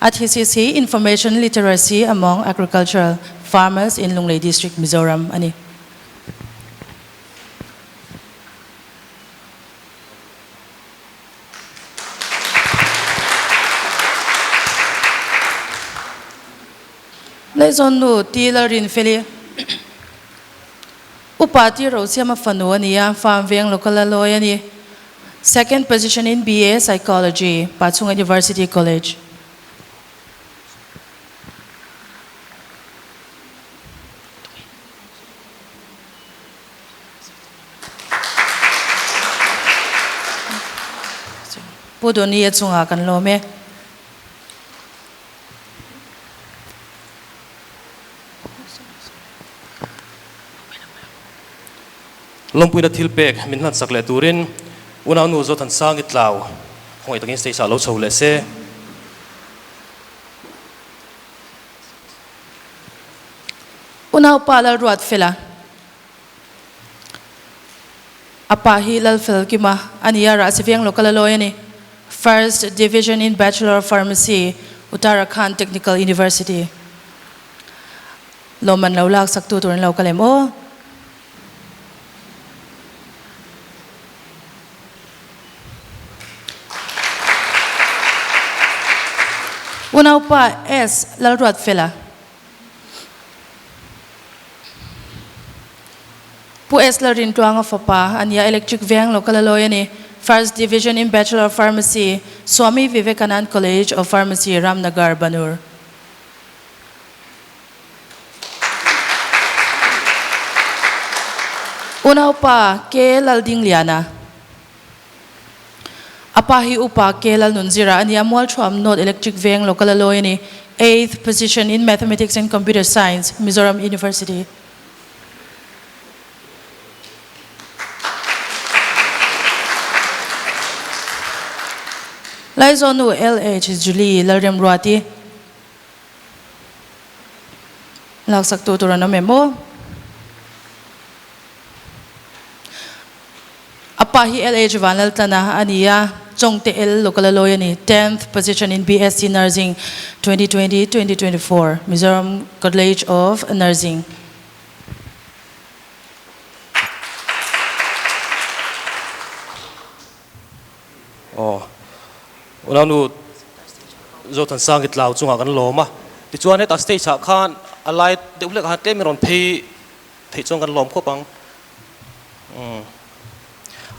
A thesis hi Information Literacy Among Agricultural Farmers in Lunglei District, Mizoram a ni. Laizawn nu T Lalrinfeli. Upa Ti Rosiama fanu a ni a, farm veng local a lawi a ni. Second position in BA Psychology, Pachhunga University College. Pu Doni a chungah kan lawm e. Lawmpuina thil pek min hlansak leh turin unaunu Zothansangi Tlau khawngaih takin stage ah lo chho leh se. Unaupa Lalruatfela A pa hi Lalfelkima a ni a, Rahsiviang local a lawi a ni. First Division in Bachelor of Pharmacy, Uttarakhand Technical University. Lawmman lo lak sak tu tur an lo kal em aw. Unaupa S. Lalruatfela. Pu S. Lalrintluanga fapa a nia, Electric Veng local a lawi a ni. First Division in Bachelor of Pharmacy, Swami Vivekanand College of Pharmacy, Ramnagar, Banur. Unaupa K. Laldingliana. A pa hi Upa K. Lalnunzira a ni a, Mualthuam North Electric Veng local a lawi a ni. Eighth position in Mathematics and Computer Science, Mizoram University. Laizawnu LH Julie Lalremruati laksak tu tur an awm em aw? A pa hi LH Vanlaltlana a ni a, Chawngte L local a lawi a ni, tenth position in BSc Nursing 2020, 2024, Mizoram College of Nursing. Aw, unau nu Zothansang i tlau chungah kan lawm a, tichuan hetah stage ah khan a lai deuh hlek ah khan tlem in rawn phei theih chuan kan lawm khawp ang. Umm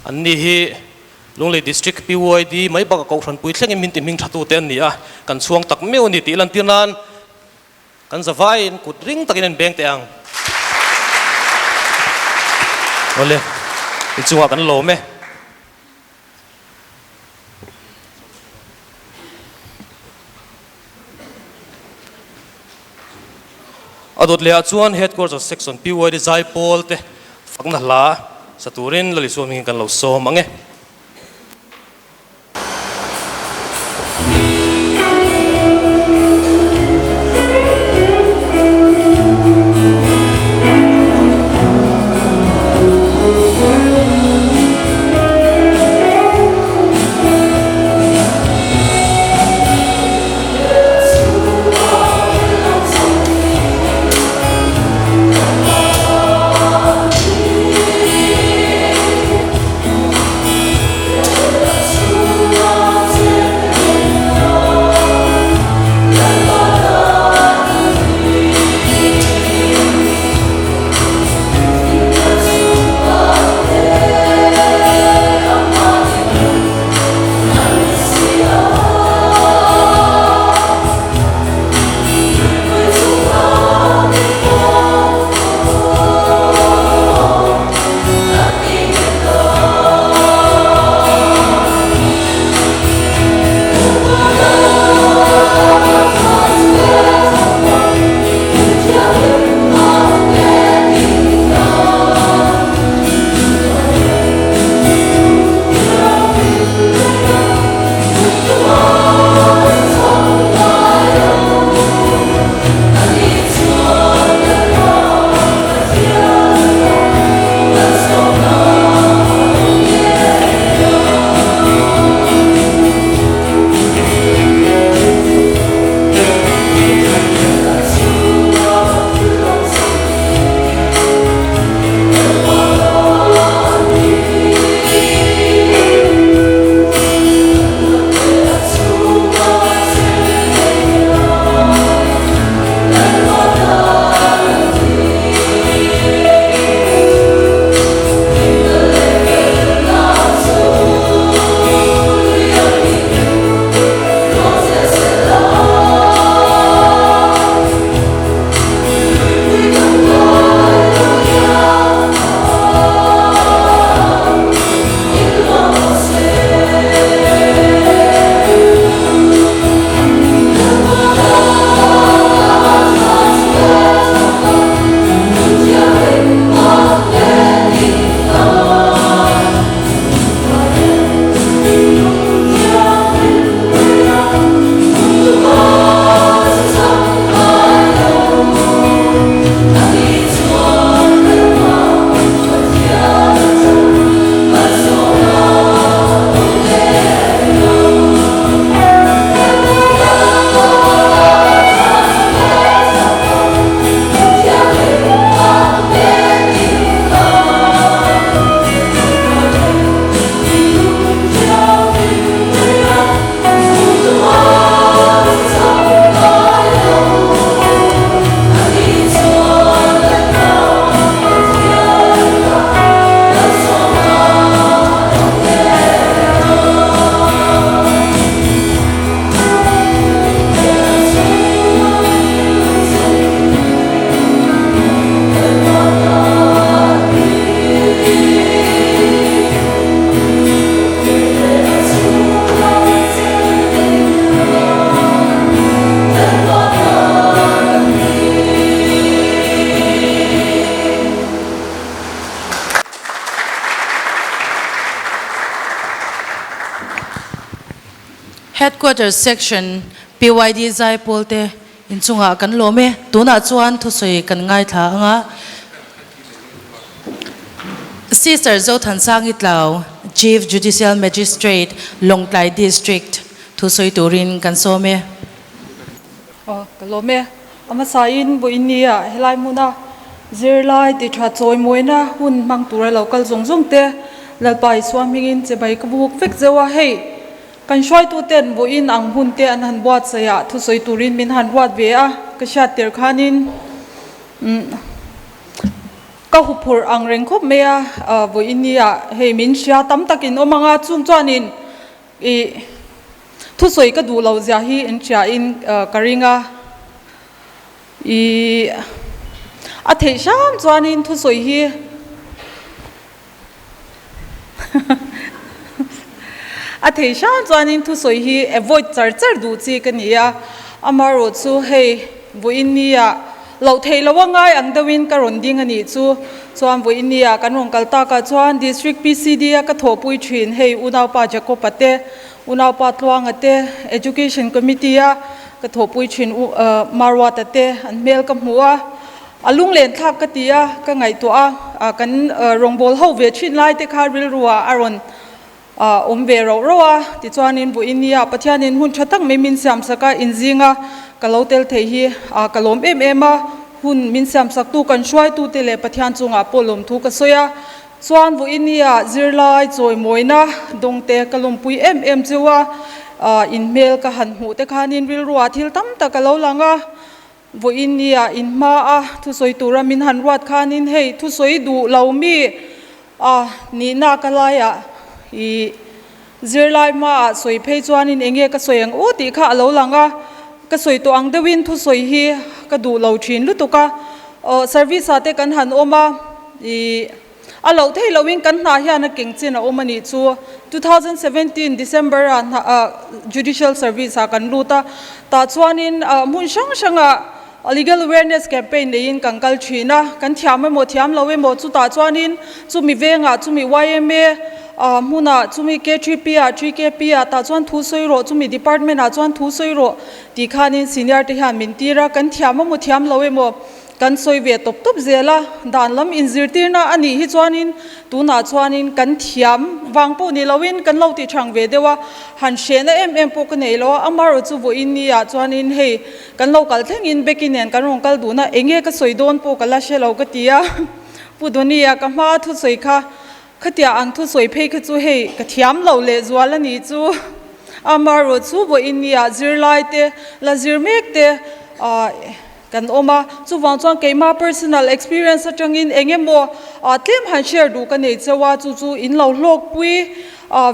an ni hi Lunglei District PYD mai bakah Kohhran pui thlengin min ti hming tha tute an ni a, kan chhuang tak meuh a ni tih lantir nan kan zavaiin kut ring takin an beng teh ang. Awle, inchungah kan lawm e. A dawt lehah chuan Headquarters Section PYD Zaipawl te fakna hla sa turin Lalisua hmingin kan lo sawm ang e. Headquarters Section PYD Zaipawl te inchungah kan lawm e. Tunah chuan thusawi kan ngaithla ang a. Sister Zothansangi Tlau, Chief Judicial Magistrate, Lawngtlai District thusawi turin kan sawm e. Aw, ka lawm e. A hmasain vawiin nia helai hmuna zirlai ti tha chawimawina hun hmang tura lo kal zawng zawng te Lalpa Isua hmingin che bai ka buk vek zeuh a, hei kan hruaituten vawiin ang hun te an han buatsaih ah thusawi turin min han ruat ve a, ka hriat tir khanin umm ka huphurh ang reng khawp mai a, vawiin nia hei min hria tam takin awm ang a, chung chuanin Ih, thusawi ka duh loh zia hi in hria in ka ring a. Ih, a theih hram chuanin thusawi hi a theih hram chuanin thusawi hi avoid char char duh chi ka ni a. Amaherawh chu hei vawiin nia loh theih loh a ngai ang deuhin ka rawn ding a nih chu. Chuan vawiin nia kan rawn kal takah chuan District PCD a ka thawhpui thin hei Unaupa Jacob-a te, Unaupa Tluanga te, Education Committee a ka thawhpui thin U Marwata te an hmel ka hmu a, a lunglen thlak ka ti a, ka ngaihtuah a, kan rawngbâwl ho ve thin lai te kha rilruah a rawn awm ve rauh rauh a, tichuanin vawiin nia Pathianin hun tha tak mai min siamsak a, inzinga ka lo tel thei hi ka lawm em em a, hun min siamsaktu kan hruaitute leh Pathian chungah pawh lawmthu ka sawi a, chuan vawiin nia zirlai chawimawina dawngte ka lawmpui em em cheu a, inhmel ka han hmuh te khanin rilruah thil tam tak a lo lang a, vawiin nia inhma a thusawi tura min han ruat khanin hei thusawi duh lo mi A nihna ka laiah i zirlai hmaah sawi phei chuanin eng nge ka sawi ang u tih kha a lo lang a, ka sawi tawh ang deuhin thusawi hi ka duh lo thin lutuk a, aw service ah te kan han awm a, i a loh theih lohin kan hna hian a keng chin a awm a nih chu. 2017 December ah hna ah Judicial Service ah kan lut a, tah chuanin hmun hrang hrangah Legal awareness campaign neiin kan kal thin a, kan thiam emaw thiam lo emaw chutah chuanin chumi vengah chumi yma hmunah chumi K3P ah 3KP ah tah chuan thu sawi rawh chumi department ah chuan thu sawi rawh tih khanin senior te hian min tir a, kan thiam emaw thiam lo emaw kan sawi ve tawp tawp zel a, dan lam inzirtirna a nih hi chuanin tunah chuanin kan thiam vang pawh ni loin kan lo tih thang ve deuh a, han hrehna em em pawh ka nei lo a, amaherawhchu chu vawiin ni ah chuanin hei Kan lo kal thlengin Becky nen kan rawn kal dun a, enge ka sawi dawn pawh ka la hre lo ka ti a. Pu Donny-a ka hma thusawi kha, khatia ang thusawi phei kha chu hei ka thiam lo leh zual a ni chu. Amaherawh chu vawiin nia zirlai te la zir mek te kan awm a, chuvang chuan keima personal experience atangin eng emaw tlem han share duh ka nei cheu a, chu chu in lo hlawkpui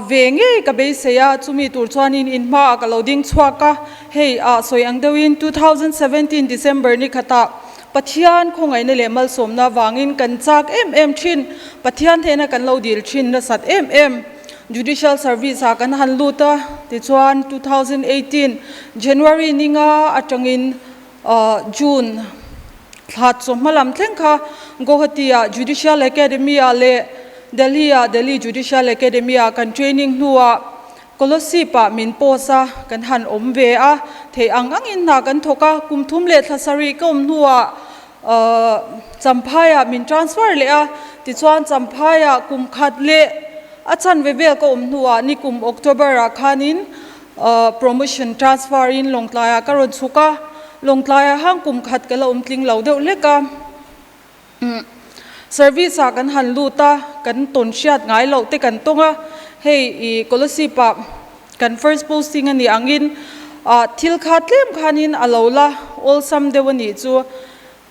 ve ngei ka beisei a, chumi tur chuanin in hmaah ka lo ding chhuak a. Hei ah sawi ang deuhin 2017 December ni khatah Pathian khawngaihna leh malsawmna avangin kan chak em em thin, Pathian hnena kan lo dil thin nasat em em Judicial Service ah kan han lut a, tichuan 2018 January ninga atangin June thla chawhma lam thleng kha Guwahati ah Judicial Academy ah leh Delhi ah Delhi Judicial Academy ah kan training hnuah Kolosip ah min post a, kan han awm ve a, theih ang angin hna kan thawk a, kum thum leh thla sarih ka awm hnuah Champhaiah min transfer leh a, tichuan Champhaiah kum khat leh a chanve vel ka awm hnuah nikum October ah khanin promotion transfer in Lawngtlaiah ka rawn chhuk a, Lawngtlaiah hang kum khat ka la awm tling lo deuh hlek a. Service ah kan han lut a, kan tawn hriat ngai loh te kan tawng a, hei i Kolasib ah kan first posting a nih angin ah thil kha tlem khanin a lo la awlsam deuh a nih chu.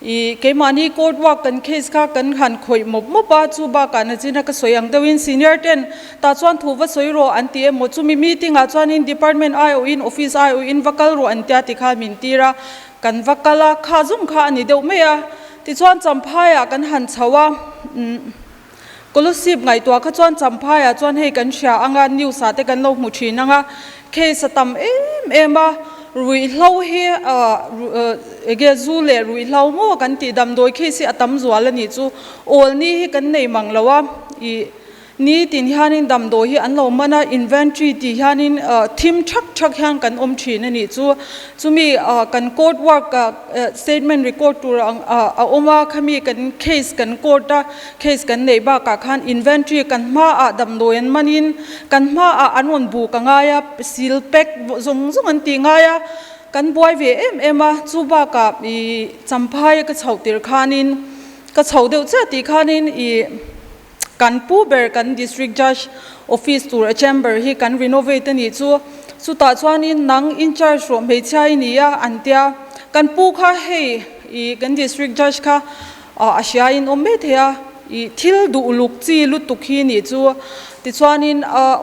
I keimahni court work kan case kha kan han khawih mawp mawp a, chu bakah nachina ka sawi ang deuhin senior ten tah chuan thu va sawi rawh an ti emaw chumi meeting ah chuanin department aiawhin office aiawhin va kal rawh an tia ti khan min tir a, kan va kal a, kha zum kha a ni deuh mai a. Tichuan Champhaiah kan han chho a, umm Kolosip ngaihtuah kha chuan Champhaiah chuan hei kan hria ang a, news ah te kan lo hmu thin ang a, case a tam em em a, ruihhlo hi ah ege zu leh ruihhlo maw kan tih damdawi case hi a tam zual a nih chu, awl ni hi kan nei mang lo a, ih. Ni tin hianin damdawi hi an lo man a, inventory tih hianin thim thak thak hian kan awm thin a nih chu. Chumi kan court work statement record tur ang a awm a, khami kan case kan court a case kan neih bakah khan inventory kan hmaah damdawi an manin kan hmaah an rawn buk a ngai a, seal pack zawng zawng an tih ngai a, kan buai ve em em a. Chu bakah ih Champhai ka chhoh tir khanin ka chho deuh chiah tih khanin ih. Kan pu ber kan District Judge Office tur a chamber hi kan renovate a nih chu. Chutah chuanin nang in charge rawh hmeichhia i ni a an tia. Kan pu kha hei i kan District Judge kha a hria in awm mai thei a, i thil duh luk chi lutuk hi nih chu. Tichuanin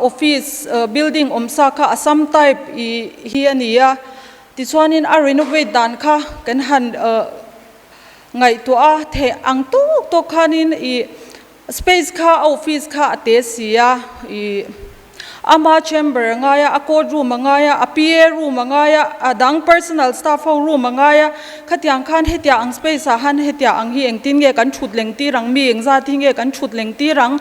office building awmsa kha Assam type i hi a ni a, tichuanin a renovate dan kha kan han Ngaihtuah a theih ang tawk tawk khanin i space kha a office kha a te si a, i ama chamber a ngai a, a court room a ngai a, a PA room a ngai a, a dang personal staff ho room a ngai a, khatiang khan hetiang ang space ah han hetiang ang hi engtin nge kan thut leng tir ang, mi engzat hi nge kan thut leng tir ang,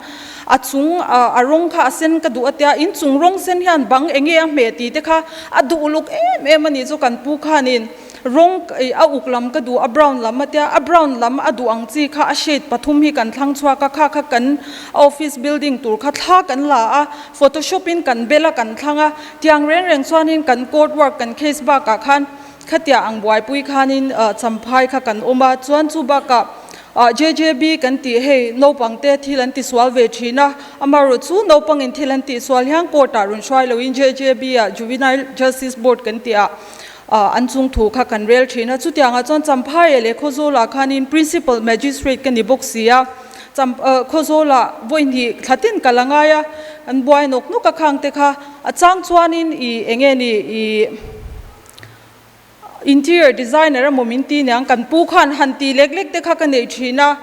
a chung a rawng kha a sen ka duh a tia, inchung rawng sen hian bang enge a hmeh tih te kha a duh uluk em em a nih chu kan pu khanin. Rawng a uk lam ka duh a brown lam a tia a brown lam a duh ang chi kha a shade pathum hi kan thlang chhuak a kha kha kan office building tur kha thla kan la a photoshop in kan bel a kan thlang a tiang reng reng chuanin kan court work kan case bakah khan khatia ang buaipui khanin champhai kha kan awm a chuan chu bakah JJB kan tih hei naupang te thil an tisual ve thin a amaherawh chu naupangin thil an tihsual hian court ah rawn hruai loin JJB ah Juvenile Justice Board kan tih ah An chung thu kha kan rel thin a, chutiangah chuan Champhai leh Khawzawlah khanin Principal Magistrate ka ni bawk si a, Khawzawlah vawi hnih thla tin ka la ngai a, kan buai nawk nawk a khang te kha a chang chuanin ih eng nge ni ih Interior Designer emaw min ti niang kan pu khan han ti lek lek te kha ka neih thin a.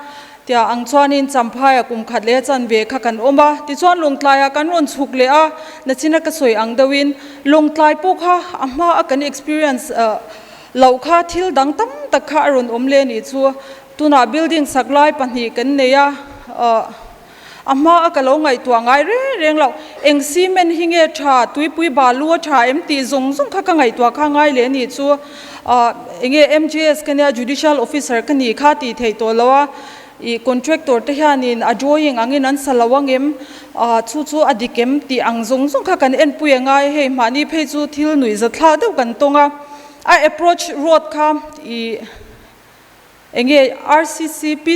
Tia ang chuanin Champhaiah kum khat leh a chanve kha kan awm a, tichuan Lawngtlaiah kan rawn chhuk leh a, nachina ka sawi ang deuhin Lawngtlai pawh kha a hma a kan experience loh kha thil dang tam tak kha a rawn awm leh anih chu. Tunah building sak lai pahnih kan nei a, a hma a ka lo ngaihtuah ngai reng reng loh, eng cement hi nge tha, tuipui balu a tha em tih zawng zawng kha ka ngaihtuah kha ngai leh anih chu. Enge MJS ka nia Judicial Officer ka nih kha tih theih tawh lo a, ih contractor te hianin a drawing angin an sa lo angem, chu chu a dik em tih ang zawng zawng kha kan enpui a ngai, hei mahni phei chu thil nuih zathlak deuh kan tawng a, a approach road kha ih. Enge RCCP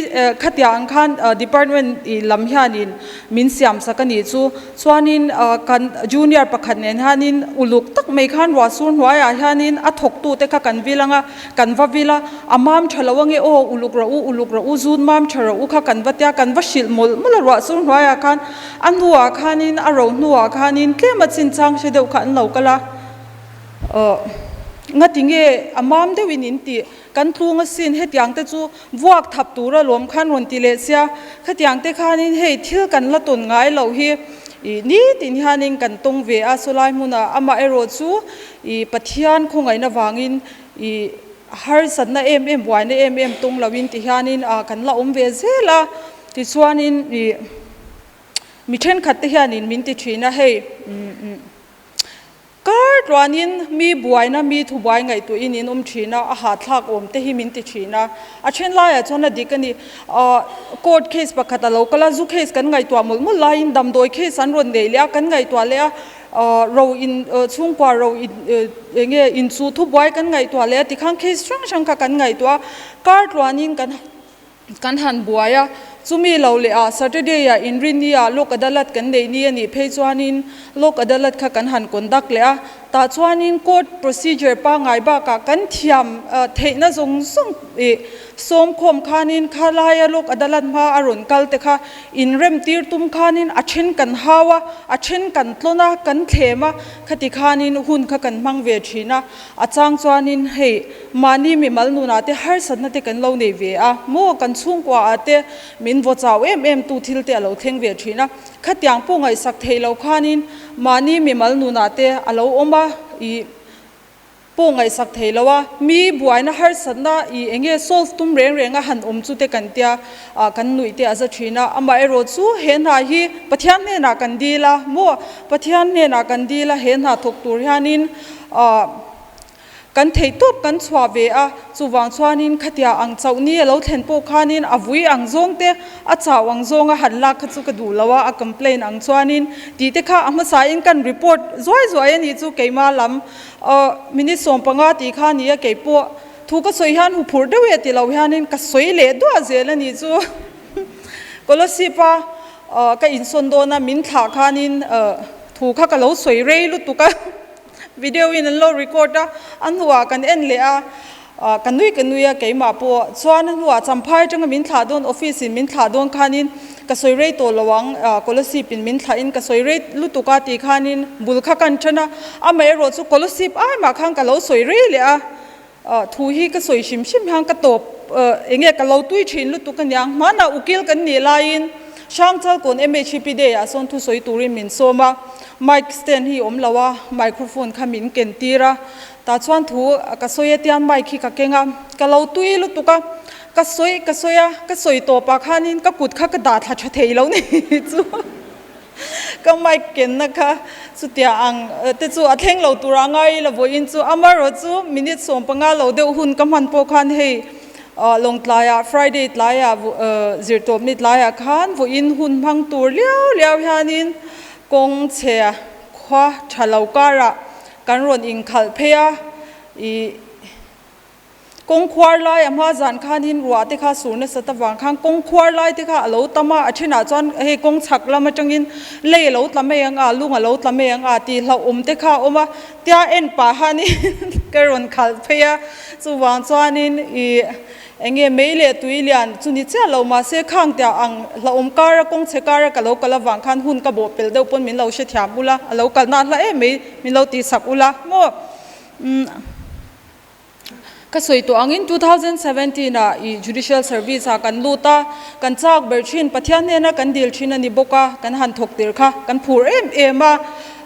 khatiang ang khan department lam hianin min siam sak a nih chu. Chuanin kan junior pakhat nen hianin uluk tak mai khan ruahsur hnuaiah hianin a thawktute kha kan vil ang a, kan va vil a, a mam tha lo ange aw uluk rawh u, uluk rawh u, zun mam tha rawh u kha kan va tia, kan va hrilh mawlh mawlh a ruahsur hnuaiah khan a hnuah khanin a ro hnuah khanin tlem a chinchang hre deuh kha an lo kal a. Ngati nge a mam deuhin in tih? Kan tlung asin hetiang te chu vuak thap tura lawm khan rawn ti leh sia, khatiang te khanin hei thil kan la tawn ngai loh hi ih nitin hianin kan tawng ve a, sawlai hmunah amah erawh chu ih Pathian khawngaihna vangin ih harsatna em em buaina em em tawng loin ti hianin ah kan la awm ve zel a, tichuanin ih mi thenkhat te hianin min ti thin a hei umm. Kar tluanin mi buaina mi thubuai ngaihtuahin in awm thin a, a hahthlak awm te hi min ti thin a. A then laiah chuan a dik a ni. Court case pakhat a lo kal a, zu case kan ngaihtuah mawlh mawlh laiin damdawi case an rawn neih leh a, kan ngaihtuah leh a, ro in chhungkua ro in eng nge inchuh thubuai kan ngaihtuah leh a tikhan case hrang hrang kha kan ngaihtuah a. Kar tluanin kan Kan han buai a, chumi lo leh ah Saturday ah Inrinni ah Lok Adalat kan neih ni a nih phei chuanin Lok Adalat kha kan han conduct leh a, tah chuanin court procedure pangngai bakah kan thiam theihna zawng zawng ih sawmkhawm khanin khalaia Lok Adalat hma a rawn kal te kha inrem tir tum khanin a then kan hau a, a then kan tlawn a, kan thlem a, khati khanin hun kha kan hmang ve thin a. A chang chuanin hei mahni mimal nunah te harsatna te kan lo nei ve a, maw kan chhungkua ah te min vaw chau em em tu thil te a lo thleng ve thin a, khatiang pawh ngaihsak thei lo khanin mahni mimal nunah te a lo awm a, ih Pawh ngaihsak thei lo a, mi buaina harsatna i enge solve tum reng reng a han awm chu te kan tia ah kan nuih te a za thin a, amaherawh chu he hna hi Pathian hnenah kan dil a maw, Pathian hnenah kan dil a he hna thawk tur hianin ah kan theih tawp kan chhuah ve a, chuvang chuanin khatia ang chauh ni a lo thlen pawh khanin a vui ang zawng te a chau ang zawnga han lak kha chu ka duh lo a, a complain ang chuanin tih te kha a hmasain kan report zuai zuai a nih chu keimah lam. Aw, minute 15 tih kha a ni a, kei pawh thu ka sawi hian huphurh deuh e ti lo hianin ka sawi leh duah zel a nih chu. Kolasib a ka insawn dawn a, min thlah khanin thu kha ka lo sawi rei lutuk a, video in an lo record a, a hnuah kan en leh a, ka nui ka nui a keimah pawh chuan a hnuah champhai atanga min thlah dawn office in min thlah dawn khanin ka sawi rei tawh lo ang Kolasib in min thlah in ka sawi rei lutuk a tih khanin bul kha kan then a amaherawh chu Kolasib ai mah khan ka lo sawi rei leh a thu hi ka sawi hrim hrim hian ka tawp enge ka lo tui thin lutuk aniang hmanah ukil kan nih laiin Hrangchalkawn MHP day ah sawn thu sawi turin min sawm a mic stand hi awm lo a microphone kha min ken tir a Tah chuan thu ka sawi a tian mic hi ka keng a, ka lo tui lutuk a, ka sawi ka sawi a, ka sawi tawpah khanin ka kut kha ka dah thla tha thei lo ni chu ka mic kenna kha chutia ang te chu a thleng lo tur a ngai la vawiin chu amaherawh chu minute 15 lo deuh hun ka hman pawh khan hei Lawngtlaiah Friday tlaiah zirtawpni tlaiah khan vawiin hun hmang tur liau liau hianin kawng chhe khua tha lo karah Kan rawn inkhalh phei a, ih kawng khuar lai a hma zan khanin ruah te kha sur nasa ta vang khan kawng khuar lai te kha a lo tam a, a thenah chuan hei kawng chhak lam atangin lei a lo tla mai ang a, lung a lo tla mai ang a tih hlauhawm te kha a awm a, tia en pah hanin ka rawn khalh phei a, chuvang chuanin ih Enge mei leh tui lian chu ni chiah lo mahse khang tia ang hlauhawm kara kawng chhe kara ka lo kal avang khan hun ka bawh pel deuh pawn min lo hrethiam ula, a lo kalna hla em mai min lo tihsak ula maw? Umm ka sawi tawh angin 2017 ah i judicial service ah kan lut a, kan chak ber thin Pathian hnena kan dil thin a ni bawk a, kan han thawk tir kha kan phur em em a,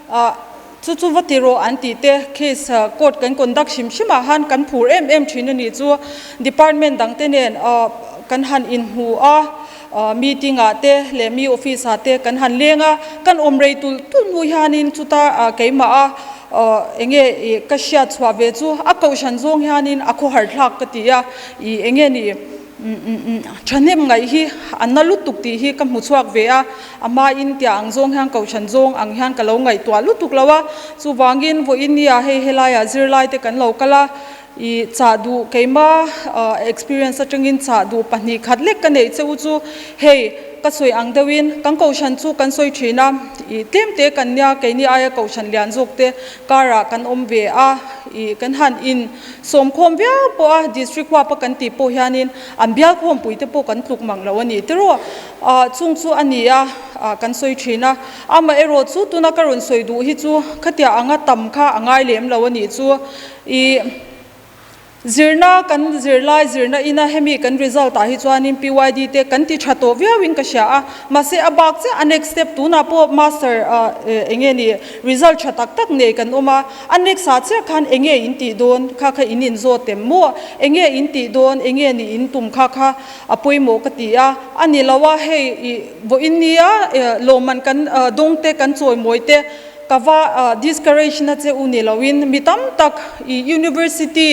ah. Chu chu va ti rawh an tih te case court kan conduct hrim hrim ah han kan phur em em thin a nih chu department dang te nen kan han inhmu a meeting ah te leh mi office ah te kan han leng a kan awm rei tulh tulh hnu hianin chuta keimah a enge ih ka hriat chhuah ve chu a kohhran zawng hianin a khawhar thlak ka ti a ih enge ni Thahnem ngaih hi a na lutuk tih hi ka hmu chhuak ve a, a hmain tia ang zawng hian kohhran zawng ang hian ka lo ngaihtuah lutuk lo a, chuvangin vawiin nia hei helaiah zirlai te kan lo kal a, ih chah duh keima experience atangin chah duh 2 khat lek ka neih che u chu hei ka sawi ang deuhin kan kohhran chu kan sawi thin a, ih tlem te kan nia keini aia kohhran lian zawk te karah kan awm ve a, ih kan han in. Sawmkhawm viau pawh a district huap a kan tih pawh hianin an bial khawmpui te pawh kan tluk mang lo a ni tiraw? Ah chung chu a ni a, ah kan sawi thin a. Amaherawh chu tuna ka rawn sawi duh hi chu khatia anga tam kha a ngai lem lo a nih chu. Ih zirna kan zirlai zirna ina hemi kan result ah hi chuanin PYD te kan ti tha tawh viauin ka hria a. Mahse a bak chiah a next step tunah pawh master ah eng nge ni result tha tak tak nei kan awm a. A next ah chiah khan enge in tih dawn kha kha in inzawt em maw? Enge in tih dawn, enge nih in tum kha kha a pawimawh ka ti a. A ni lo a, hei i vawiin nia lawmman kan dawng te kan chawimawi te ka va discourage na che u ni loin mi tam tak i university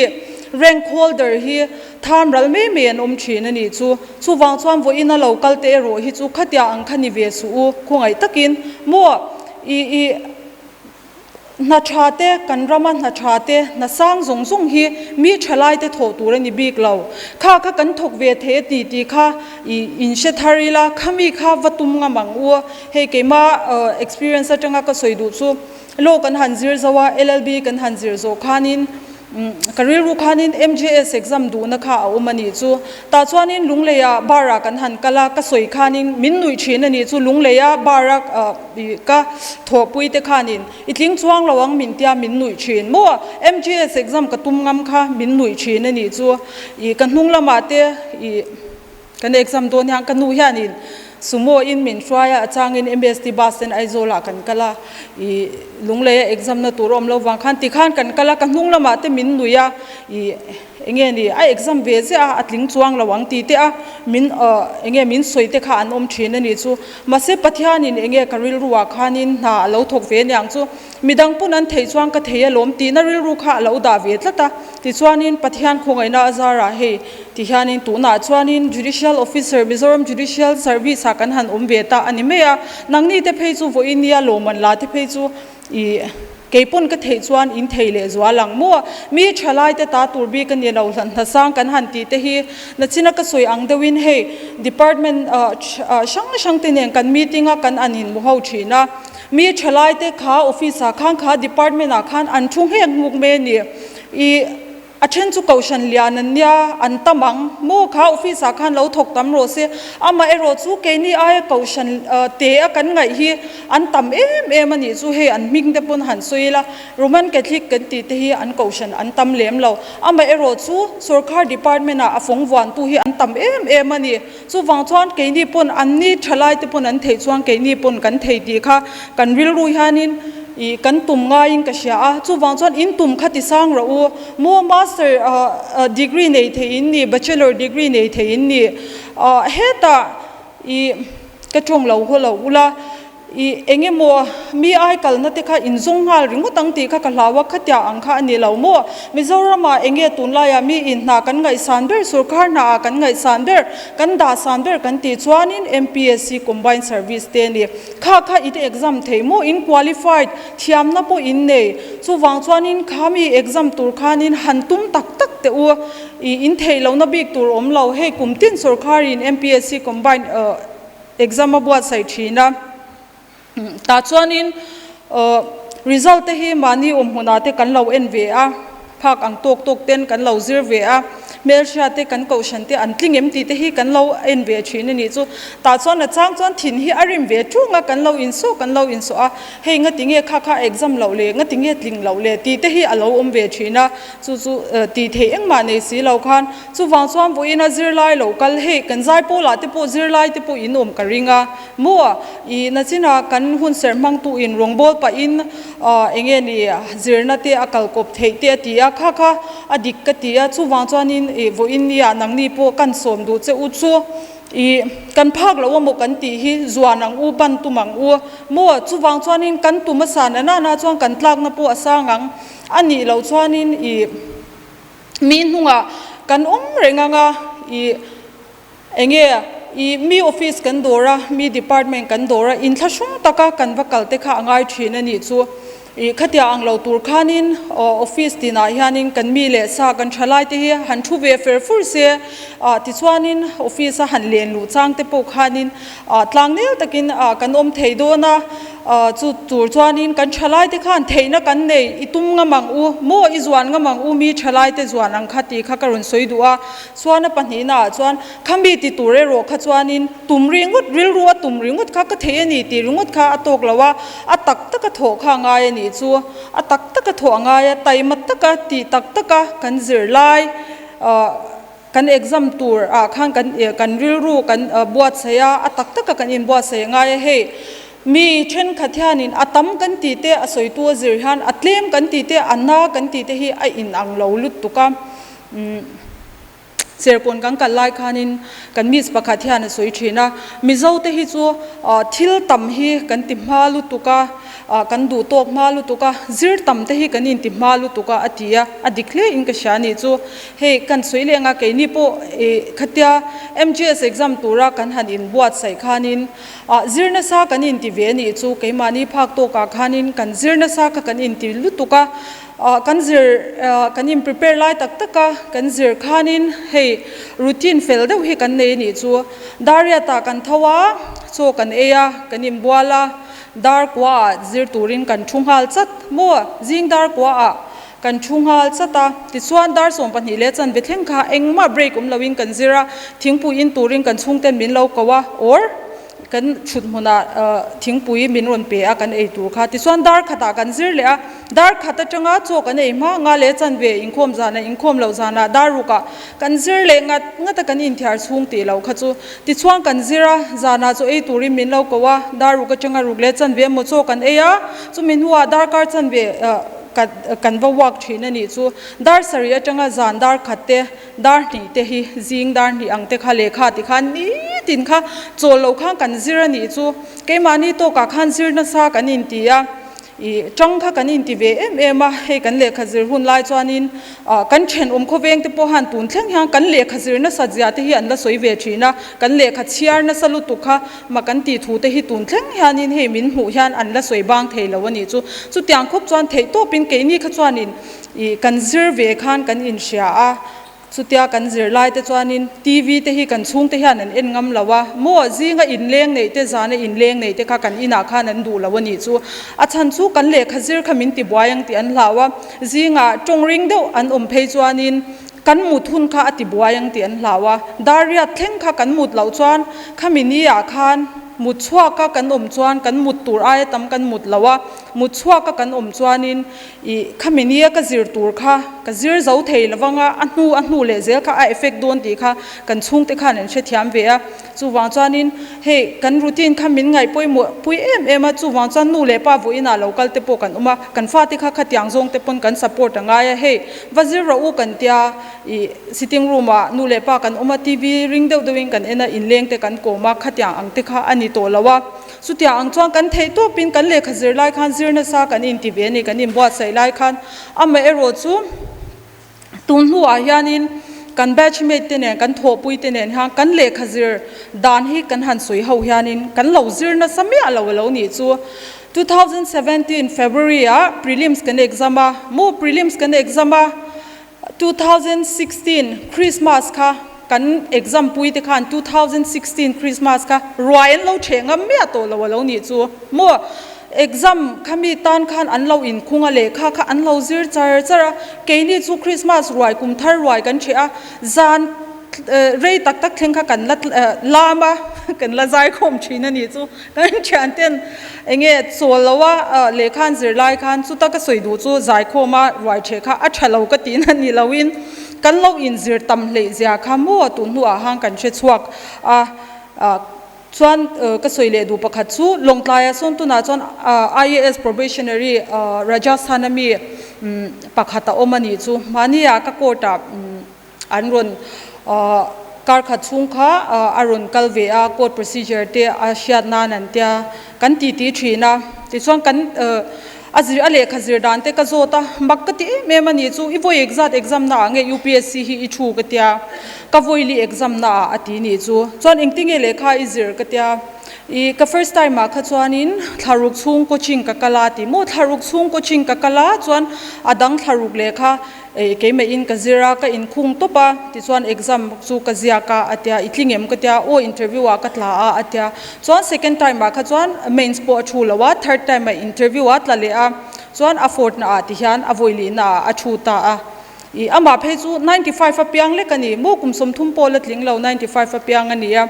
rank holder hi tham ral mai mai an awm thin a nih chu. Chuvang chuan vawiin a lo kal te erawh hi chu khatia ang kha ni ve suh u khawngaih takin maw i i Hna tha te, kan rama hna tha te, hna sang zawng zawng hi mi tha lai te thawh tur a ni bik lo. Kha kha kan thawk ve thei a ti tih kha i in hre thar ila, khami kha va tum ngam ang u. Hei keima experience atanga ka sawi duh chu law kan han zir zo a, LLB kan han zir zawh khanin Ka rilru khanin MJS exam duhna kha a awm a nih chu. Tah chuanin Lungleia bar ah kan han kal a, ka sawi khanin min nuih thin a nih chu. Lungleia bar a ka thawhpui te khanin i tling chuang lo ang min tia min nuih thin maw? MJS exam ka tum ngam kha min nuih thin a nih chu. Ih ka hnung lamah te ih kan exam dawn hian ka nu hianin. Sumo in min hruai a, a changin MST bus ten Aizawl ah kan kal a, ih Lunglei a exam na tur a awm lo vang khan tikhan kan kal a, ka hnung lamah te min nuih a, ih enge ni a exam ve ziah a, a tling chuang lo ang tih te a min enge min sawi te kha an awm thin a nih chu. Mahse Pathianin enge ka rilru ah khanin hna a lo thawk ve aniang chu midang pawn an theih chuan ka thei alawm tihna rilru kha a lo dah ve tlat a, tichuanin Pathian khawngaihna a zarah hei Tihianin tunah chuanin Judicial Officer, Mizoram Judicial Service ah kan han awm ve ta a ni mai a, nangni te phei chu vawiin nia lawmman la te phei chu ih keipawn ka theih chuan in thei leh zual ang maw? Mi thalai te ta tur bik a ni lo hlan hnasang kan han tih te hi nachina ka sawi ang deuhin hei Department hrang hrang te nen kan meeting a kan an inhmu ho thin a, mi thalai te kha office ah khan kha department ah khan an thu nghek nghuk mai a ni ih. A then chu Kohhran lian an nia, an tam ang. Maw kha office ah khan lo thawk tam rawh se. Amah erawh chu keini aia Kohhran te a kan ngaih hi an tam em em a nih chu hei an hming te pawn han sawi ila Roman Catholic kan tih te hi an Kohhran an tam lem lo. Amah erawh chu Sorkar department ah a fawng vuantu hi an tam em em a ni. Chuvang chuan keini pawn an ni thalai te pawn an theih chuan keini pawn kan thei tih kha kan rilru hianin ih kan tum ngaiin ka hria a. Chuvang chuan in tum kha ti sang rawh u. Maw master degree nei thei in ni, bachelor degree nei thei in ni. Hetah ih ka tawng lo haw lo ula. I eng emaw mi ai kalna te kha in zawng nghal ringawt ang tih kha ka hlau a, khatia ang kha a ni lo maw? Mizoramah eng nge tunlaiah mi in hna kan ngaihsan ber, sorkar hnaah kan ngaihsan ber, kan dahsan ber kan tih chuanin MPSC Combined Service te a ni. Kha kha i te exam thei maw? In qualified, thiamna pawh in nei. Chuvang chuanin kha mi exam tur khanin han tum tak tak teh u. I in theih lohna bik tur awm lo. Hei kum tin sorkarin MPSC Combined Exam a buatsaih thin a, tah chuanin result te hi mahni awm hmunah te kan lo en ve a, phak ang tawk tawk ten kan lo zir ve a, hmelhriat te kan kohhran te an tling em tih te hi kan lo en ve thin a nih chu. Tah chuan a chang chuan thin hi a rim ve tung a, kan lo insawh kan lo insawh a, hei ngati nge kha kha exam loh le, ngati nge tling loh le tih te hi a lo awm ve thin a. Chu chu tih theih engmah nei si lo khan chuvang chuan vawiin a zirlai lo kal hei kan zaipawlah te pawh zirlai te pawh in awm ka ring a maw ih nachinah kan hun serh hmangtu in rawngbâwl pahin eng nge ni zirna te a kal kawp theih te a ti a kha kha a dik ka ti a chuvang chuanin ih vawiin nia nangni pawh kan sawm duh che u chu ih kan phak loh amaw kan tih hi zuan ang u ban tum ang u maw chuvang chuanin kan tum a san a nana chuan kan tlakna pawh a sang ang. A nih loh chuanin ih mi hnungah kan awm reng ang a, ih enge ih mi office kan dawr a, mi department kan dawr a, inthlahrung taka kan va kal te kha a ngai thin a nih chu. Ih khatia ang lo tur khanin office tinah hianin kan mi leh sa kan thalai te hi han thu ve fer fur se, ah tichuanin office a han len luh chang te pawh khanin ah tlang nel takin ah kan awm thei dawn a. Chu tur chuanin kan thalaite khan theihna kan nei, i tum ngam ang u, maw i zuan ngam ang u, mi thalaite zuan ang kha tih kha ka rawn sawi duh a. Chuan a pahnihnaah chuan khami ti tur erawh kha chuanin tum ringawt, rilru a tum ringawt kha ka thei a ni tih ringawt kha a tawk lo a, a tak taka thawh kha a ngai a nih chu. A tak taka thawh a ngai a, taima taka tih tak taka kan zirlai Kan exam tur ah khan kan kan rilru kan buatsaih a, a tak taka kan inbuatsaih a ngai a hei. Mi thenkhat hianin a tam kan tih te a sawitu a zir hian a tlem kan tih te a na kan tih te hi a inang lo lutuk a. Umm Serkawn kan kal lai khanin kan miss pakhat hian a sawi thin a, Mizo te hi chu thil tam hi kan ti hma lutuk a, Ah kan duh tawk hma lutuk a, zir tam te hi kan inti hma lutuk a a ti a, a dik hle in ka hria a nih chu. Hei kan sawi leng a, keini pawh ih khatia MGS exam tura kan han inbuatsaih khanin ah zir nasa kan inti ve a nih chu, keimahni phak tawkah khanin kan zir nasa kha kan inti lutuk a, ah kan zir ah kan in prepare lai tak tak a kan zir khanin hei routine fel deuh hi kan nei a nih chu. Dariat-ah kan tho a, chaw kan ei a, kan inbual a. Dar kuaah zir turin kan thu nghal chat maw? Zing dar kuaah kan thu nghal chat a, tichuan dar 12 leh chanve thleng kha engmah break awm loin kan zir a, thingpui in turin kan chhungten min lo ko a, or Kan thut hmunah thingpui min rawn pe a kan ei tur kha. Tichuan dar khatah kan zir leh a, dar khat atanga chaw kan ei hma nga leh chanve inkhawm zanah inkhawm loh zanah dar rukah kan zir leh ngat ngat a kan inthiar chhung tih loh kha chu. Tichuan kan zir a, zanah chaw ei turin min lo ko a, dar ruk atanga ruk leh chanve emaw chaw kan ei a, chumi hnuah darkar chanve kan va walk thin a nih chu. Dar sarih atanga zan dar khat te Dar hnih te hi zing dar hnih ang te kha lehkha ti khan nitin kha chawl lo khan kan zir a nih chu. Keimahni tawkah khan zir nasa kan inti a, ih tang kha kan inti ve em em a, hei kan lehkha zir hun lai chuanin kan thenawm khawveng te pawh han tun thleng hian kan lehkha zir nasat zia te hi an la sawi ve thin a, kan lehkha chhiar nasa lutuk kha mah kan tih thu te hi tun thleng hianin hei min hmuh hian an la sawi bang thei lo a nih chu. Chutiang khawp chuan theihtawpin keini kha chuanin Ih, kan zir ve khan kan inhria a, chutia kan zir lai te chuanin TV te hi kan chhungte hian an en ngam lo a, maw zinga inleng neih te zana inleng neih te kha kan inah khan an duh lo a nih chu. A chhan chu kan lehkha zir kha min ti buai ang tih an hlau a, zingah tawng ring deuh an awm phei chuanin kan mut hun kha a ti buai ang tih an hlau a, dar riat thleng kha kan mut loh chuan khami ni ah khan mut chhuak a kan awm chuan kan mut tur aia tam kan mut lo a, mut chhuak a kan awm chuanin Ih, khami nia ka zir tur kha ka zir zo thei lo vang a, a hnu a hnu leh zel kha a effect dawn tih kha kan chhungte khan an hrethiam ve a. Chuvang chuanin hei kan routine kha min ngaih pawimawh pui em em a, chuvang chuan nu leh pa vawiinah lo kal te pawh kan awm a, kan fate kha khatiang zawng te pawn kan support a ngai a, hei va zir rawh u kan tia, ih sitting room ah nu leh pa kan awm a, TV ring deuh deuhin kan en a, inleng te kan kawm a, khatiang ang te kha a ni tawh lo a. Chutiang ang chuan kan theih tawpin kan lehkha zir lai khan zir nasa kan inti ve a ni, kan inbuatsaih lai khan. Amaherawh chu tun hnuah hianin kan batchmate te nen, kan thawhpui te nen hian kan lehkha zir dan hi kan han sawi ho hianin kan lo zir nasa miah lo a lo nih chu. 2017 February ah prelims kan exam a, maw prelims kan exam a, 2016 Christmas kha kan exam pui te khan 2016 Christmas kha ruai an lo theh ngam miah tawh lo a lo nih chu maw exam kha mi tan khan an lo inkhung a lehkha kha an lo zir char char a keini chu Christmas ruai kum thar ruai kan theh a zan rei tak tak thleng kha kan la lam a kan la zai khawm thin a nih chu. Kan thian ten enge chawl lo a lehkha an zir lai khan chuta ka sawi duh chu zaikhawm a ruai theh kha a tha lo ka tih na ni lo in kan lo inzir tam hleih zia kha maw tun hnuah han kan hre chhuak a chuan ka sawi leh duh pakhat chu Lawngtlai ah sawn tunah chuan IAS probationary Rajasthan a mi pakhat a awm a nih chu mahni ah ka court ah An rawn kar khat chhung kha a rawn kal ve a, court procedure te a hriat nan an tia kan ti ti thin a, tichuan kan a zir a lehkha zir dan te ka zawt a, mak ka ti em em a ni chu i vawi exat exam na ah nge UPSC hi i thu ka tia, ka vawi li exam na ah a ti nih chu, chuan engtinge lehkha i zir ka tia, i ka first time ah kha chuanin thlaruk chhung coaching ka kal a ti maw, thlaruk chhung coaching ka kal a chuan a dang thlaruk lehkha Ei keimah in ka zir a, ka inkhung tawp a, tichuan exam chu ka ziak a, a tia, i tling em ka tia, aw interview ah ka tla a, a tia. Chuan second time ah kha chuan mains pawh a thu lo a, third time ah interview a tla leh a, chuan a fourth na ah ti hian a vawi lihna ah a thu ta a. Ih amah phei chu 95 apiang lek a ni, maw kum 30 pawh la tling lo 95 apiang a ni a,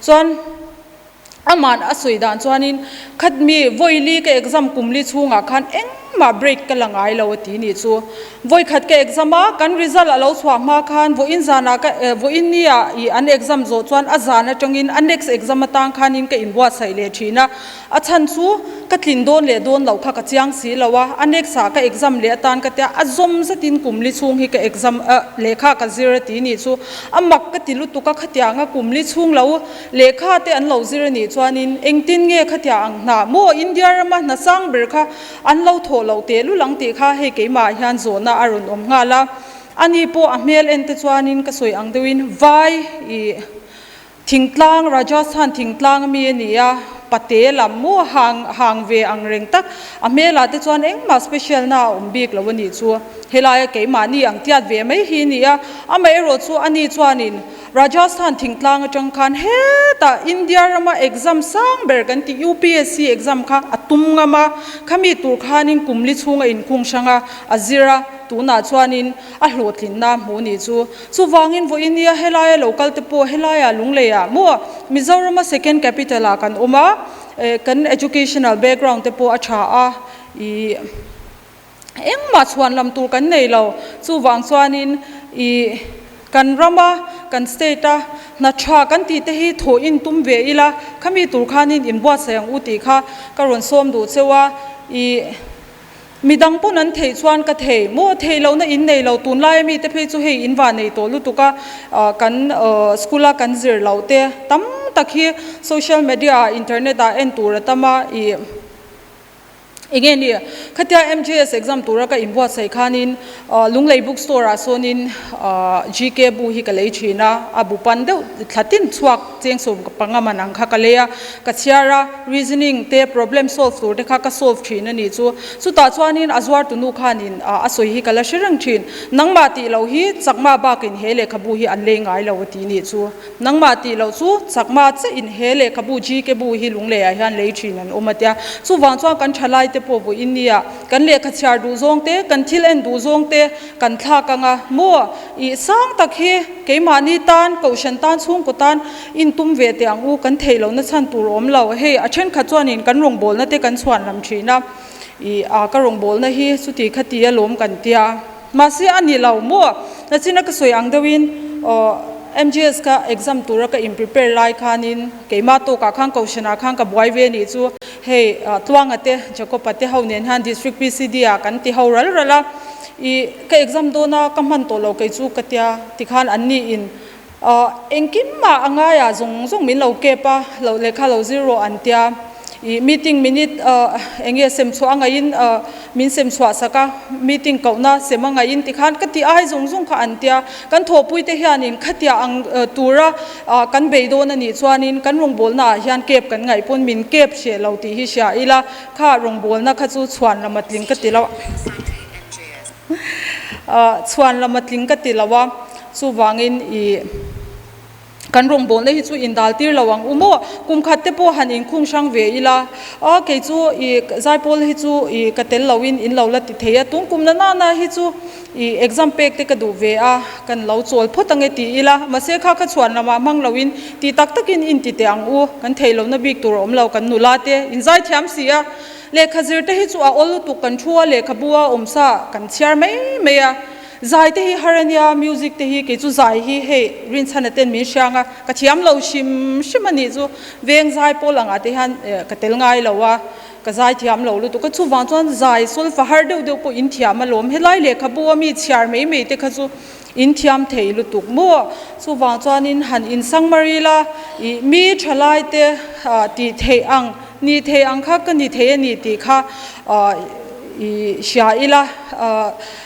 chuan Aman a sawi dan chuanin, Khatmi, vawi li ka exam kum li chhungah khan engmah break ka la ngai lo a ti nih chu. Vawi khat ka exam a, kan result a lo chhuah hma khan vawiin zanah ka vawiin nia ih an exam zawh chuan a zan atangin a next exam atang khanin ka inbuatsaih leh thin a. A chhan chu ka tlin dawn leh dawn loh kha ka chiang si lo a, a next ah ka exam leh atan ka tia a zawm zatin kum li chhung hi ka exam lehkha ka zir a ti nih chu. A mak ka ti lutuk a, khatianga kum li chhung lo Lehkha te an lo zir a nih chuanin engtin nge khatia ang hna maw India rama hna sang ber kha an lo thawh loh teh lul ang tih kha hei keimah hian zawhna a rawn awm nghal a. Ani pawh a hmel en te chuanin ka sawi ang deuhin vai ih thingtlang Rajasthan thingtlang ami a ni a, pate lam maw hang hang ve ang reng tak a hmelah te chuan engmah special na a awm bik lo a nih chu. Helaia keimahni ang tiat ve mai hi a ni a, amaherawh chu ani chuanin Rajasthan thingtlang atang khan hetah India rama exam sang ber kan tih UPSC exam kha a tum ngam a, khami tur khanin kum li chhung a inkhung hrang a, a zir a. tunah chuanin a hlawhtlinna hmuh nih chu. Chuvangin vawiin nia helaia lo kal te pawh helaia Lungleiah maw Mizorama second capital ah kan awm a, kan educational background te pawh a tha a, ih engmah chhuan lam tur kan nei lo. Chuvang chuanin ih kan rama kan state a hna tha kan tih te hi thawh in tum ve ila, khami tur khanin inbuatsaih ang u tih kha ka rawn sawm duh cheu a, ih. Midang pawn an theih chuan ka thei maw? Theih lohna in nei lo, tunlaia mite phei chu hei in va nei tawh lutuk a, kan school a kan zir loh te tam tak hi social media ah internet ah en tur a tam a, ih enge ni khatia MJS exam tura ka inbuatsaih khanin Lunglei book store ah sawnin GK bu hi ka lei thin a, a bu pan deuh thla tin chhuak chengsawm panga man ang kha ka lei a, ka chhiar a. Reasoning te problem solve tur te kha ka solve thin a nih chu. Chutah chuanin a zuartu nu khanin a sawi hi ka la hre reng thin. Nangmah tih loh hi chakma bakin he lehkhabu hi an lei ngai lo a ti nih chu. Nangmah tih loh chu chakma chiahin he lehkhabu GK bu hi lungleiah hian lei thin an awm a tia. Chuvang chuan kan thalai te pawh vawiin nia kan lehkha chhiar duh zawng te, kan thil en duh zawng te kan thlak ang a maw? Ih sang tak hi keimahni tan, kohhran tan, chhungkaw tan intum ve teh ang u, kan theih lohna chhan tur awm lo. Hei a thenkhat chuanin kan rawngbawlna te kan chhuan lam thin a, ih a ka rawngbawlna hi chuti kha ti alawm kan tia. Mahse a ni lo maw? Nachina ka sawi ang deuhin aw MGS ka exam tura ka in prepare lai khanin keimah tawkah khan kohhranah khan ka buai ve nih chu hei Tluanga te Jacob-a te ho nen hian District PCD ah kan ti ho ral ral a, ih ka exam dawna ka hman tawh lo kei chu ka tia tikhan an ni in Engkim mah a ngaiah zawng zawng min lo kep a, loh lehkha lo zir rawh an tia. Ih meeting minute eng nge sem chhuah a ngaihin min sem chhuah sak a, meeting kohna sem a ngaihin tikhan ka ti ai zawng zawng kha an tia. Kan thawhpuite hianin khatiah ang tura kan bei dawn a nih chuanin kan rawngbawlnaah hian kep kan ngaih pawn min kep hreh lo tih hi hria ila, kha rawngbawlna kha chu chhuan lama tling ka ti lo. Chhuan lama tling ka ti lo a, chuvangin ih kan rawngbawlna hi chu indal tir lo ang u maw? Kum khat te pawh han inkhung hrang ve ila, a kei chu ih zaipawl hi chu ih ka tel loin in lo la ti thei a, tun kum na nana hi chu ih exam pek te ka duh ve a, kan lo chawl phawt ange ti ila, mahse kha kha chhuan lamah hmang loin ti tak takin in ti teh ang u, kan theih lohna bik tur a awm lo, kan nula te inzaithiam si a. Lehkha zir te hi chu a awl lutuk kan thu a, lehkhabu a awm sa kan chhiar mai mai a. Zai te hi har a nia, music te hi kei chu zai hi hei rinchhana ten min hriang a, ka thiam lo hrim hrim a nih chu. Veng zai pawl angah te hian ka tel ngai lo a, ka zai thiam lo lutuk a, chuvang chuan zai solfa har deuh deuh pawh in thiam alawm. Helai lehkhabu a mi chhiar mai mai te kha chu in thiam thei lutuk maw? Chuvang chuanin han insang mar ila, ih mi thalai te tih theih ang Ni thei ang kha ka ni thei a ni tih kha i hria ila,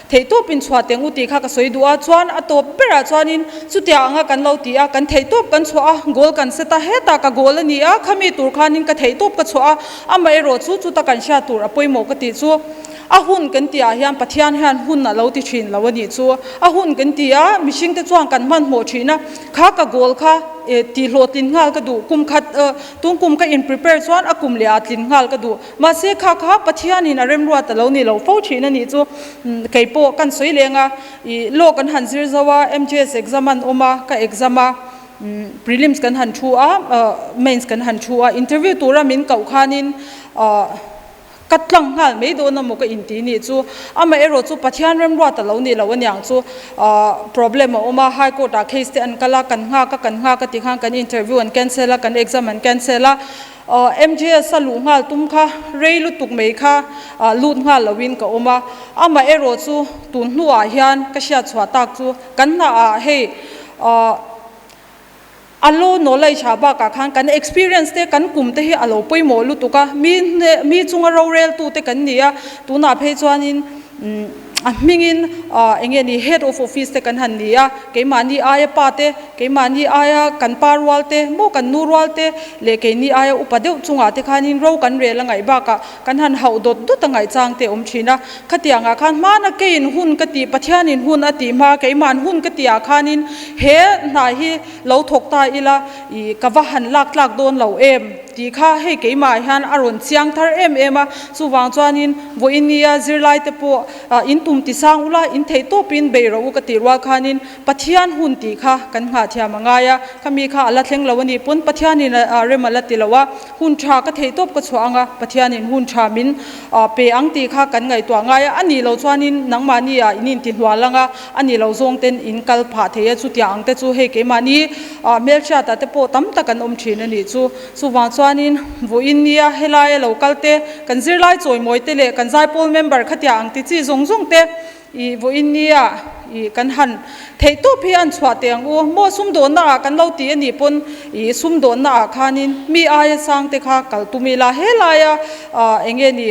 theihtawp in chhuah teng u tih kha ka sawi duh a, chuan a tawp berah chuanin chutiang anga kan lo ti a, kan theihtawp kan chhuah a, goal kan set a, hetah ka goal a ni a, khami tur khanin ka theihtawp ka chhuah a, amaherawh chu chuta kan hriat tur a pawimawh ka tih chu a hun kan tihah hian Pathian hian hun a lo ti thin lo a nih chu, a hun kan ti a, mihringte chuan kan hmanhmawh thin a, kha ka goal kha tihhlawhtlin nghal ka duh, kum khat Tun kum ka in prepare chuan a kum leh ah tlin nghal ka duh. Mahse kha kha Pathianin a remruat a lo ni lo fo thin a nih chu kei pawh kan sawi leng a, ih law kan han zir zo a, MGS exam an awm a, ka exam a, prelims kan han thu a, mains kan han thu a, interview tura min koh khanin Ka tlang nghal mai dawn a maw ka inti nih chu. Amaherawh chu Pathian remruat a lo nih loh aniang chu problem a awm a, High Court ah case te an kal a, kan nghak a, kan nghak a ti khan kan interview an cancel a, kan exam an cancel a. MGS a luh nghal tum kha rei lutuk mai kha lut nghal loin ka awm a. Amaherawh chu tun hnuah hian ka hriatchhuah tak chu kan hna ah hei A law knowledge ah bakah khan kan experience te kan kum te hi a lo pawimawh lutuk a, mi mi chunga rorel tu te kan ni a, tunah phei chuanin a hmingin eng nge ni head of office te kan han ni a, keimahni aia pa te, keimahni aia kan pa rual te maw kan nu rual te leh keini aia upa deuh chungah te khanin ro kan rel a ngaih bakah kan han hauh dawt dawt a ngaih chang te awm thin a, khatiangah khan hmana keiin hun ka tih Pathianin hun a tih hma keima'n hun ka tihah khanin he hnai hi lo thawk ta ila ih ka va han lak tlak dawn lo em? tih kha hei keimah ah hian a rawn chiang thar em em a, chuvang chuanin vawiin nia zirlai te pawh in tum ti sang ula in theih tawpin bei rawh u ka tih rual khanin Pathian hun tih kha kan nghah thiam a ngai a, khami kha a la thleng lo a nih pawn Pathianin a rem a la ti lo a, hun tha ka theih tawp ka chhuah ang a, Pathianin hun tha min pe ang tih kha kan ngaihtuah ngai a, a nih loh chuanin nangmahni ah in intihnual ang a, a nih loh zawng ten in kal phah thei a, chutiang ang te chu hei keimahni hmelhriat ah te pawh tam tak an awm thin a nih chu. Chuvang chuanin vawiin nia helaia lo kal te, kan zirlai chawimawi te leh kan zaipawl member khatiang ang ti chi zawng zawng te, I vawiin nia i kan han theih tawp hi an chhuah teh ang u. Maw sumdawnna ah kan lo ti a nih pawn i sumdawnna ah khanin mi aia sang te kha kal tum ila helaia eng nge ni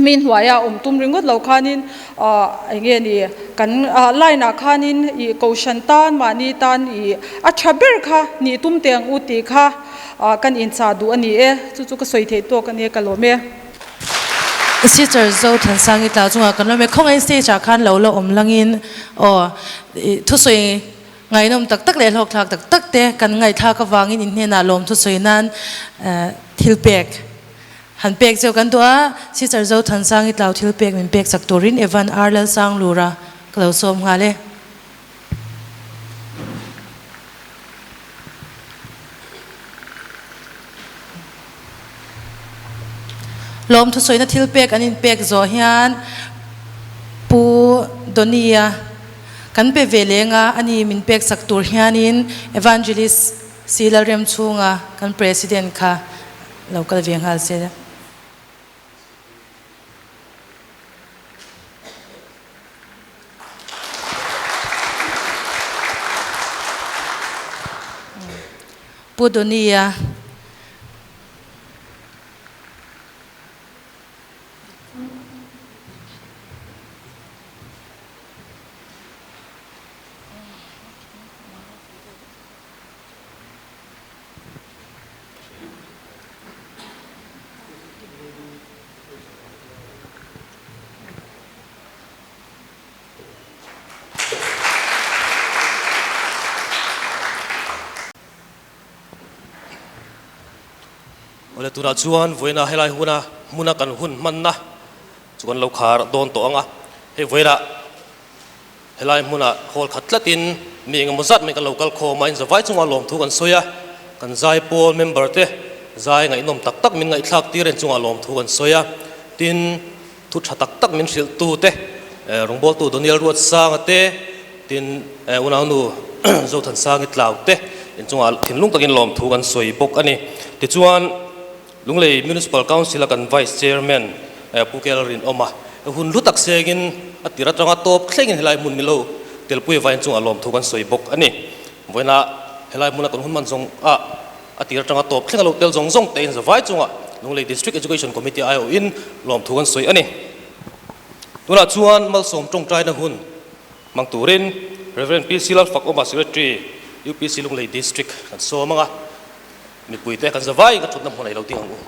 mi hnuaia awm tum ringawt lo khanin eng nge ni kan line ah khanin i kohhran tan mahni tan i a tha ber kha nih tum teh ang u tih kha kan inchah duh a ni e. Chu chu ka sawi theih tawk a nia ka lawm e. Sister Zothansangi tlau chungah kan lawm e, khawngaih stage ah khan lo la awm langin aw thusawi ngaihnawm tak tak leh hlawkthlak tak tak te kan ngaihthlak avangin in hnenah lawm thusawi nan thil pek han pek cheu kan duh a, Sister Zothansangi tlau thil pek min pek chak turin Evan R Lalsanglura ka lo sawm nghal e. Lawm thusawina thil pek an inpek zawh hian Pu Donny-a kan pe ve leng a, ani min pek sak tur hianin Evangelist Si Lalremchhunga kan President kha lo kal ve nghal se. Pu Donny-a. Awle tunah chuan vawiina helai huna hmuna kan hun hmanna chu kan lo khar dawn tawh ang a, hei vawiinah helai hmunah hall khat tlatin mi engemaw zat mai kan lo kal khawm a, inzavai chunga lawmthu kan sawi a, kan zai pawl member te zai ngaihnawm tak tak min ngaihthlak tir en chunga lawmthu kan sawi a, tin Thu tha tak tak min hrilhtu te, rawngbawltu Daniel Ruatsanga te, tin unaunu Zothansangi Tlau te inchungah thinlung takin lawmthu kan sawi bawk a ni. Tichuan, Lunglei Municipal Council a kan Vice Chairman Pu Kel Rinawma hun hlu tak sengin a tir atanga tawp thlengin helai hmun milo telpui vai inchungah lawmthu kan sawi bawk a ni. Vawiinah helai hmuna kan hun hman zawng ah A tir atanga tawp thleng a lo tel zawng zawng te in zavai chungah Lunglei District Education Committee aiawhin lawmthu kan sawi a ni. Tunah chuan Malsawm tawngtaina hun hmang turin Rev. PC Lalfakawma Secretary UPC Lunglei District kan sawm ang a, mipuite kan zavaiin ka thutna hmun a i lo ding ang u.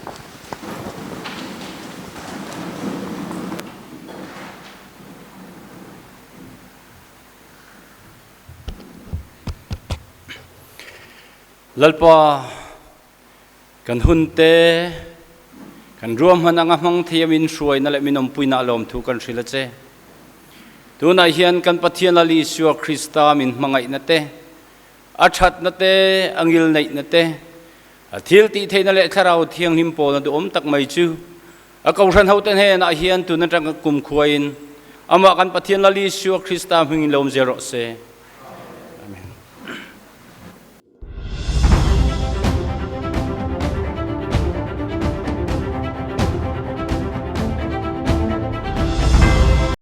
Lalpa, kan hun te, kan ruahman anga hmang thei a min hruaina leh min awmpuina a lawmthu kan hrilh a che. Tunah hian kan Pathian Lal Isua Krista min hmangaihna te, a thatna te, a ngilneihna te, a thil tih theihna leh Thlarau Thianghlim pawlna duhawm tak mai chu a Kohhran hote hnenah hian tun atanga kumkhuain amah kan Pathian Lal Isua Krista hmingin lawm zel rawh se.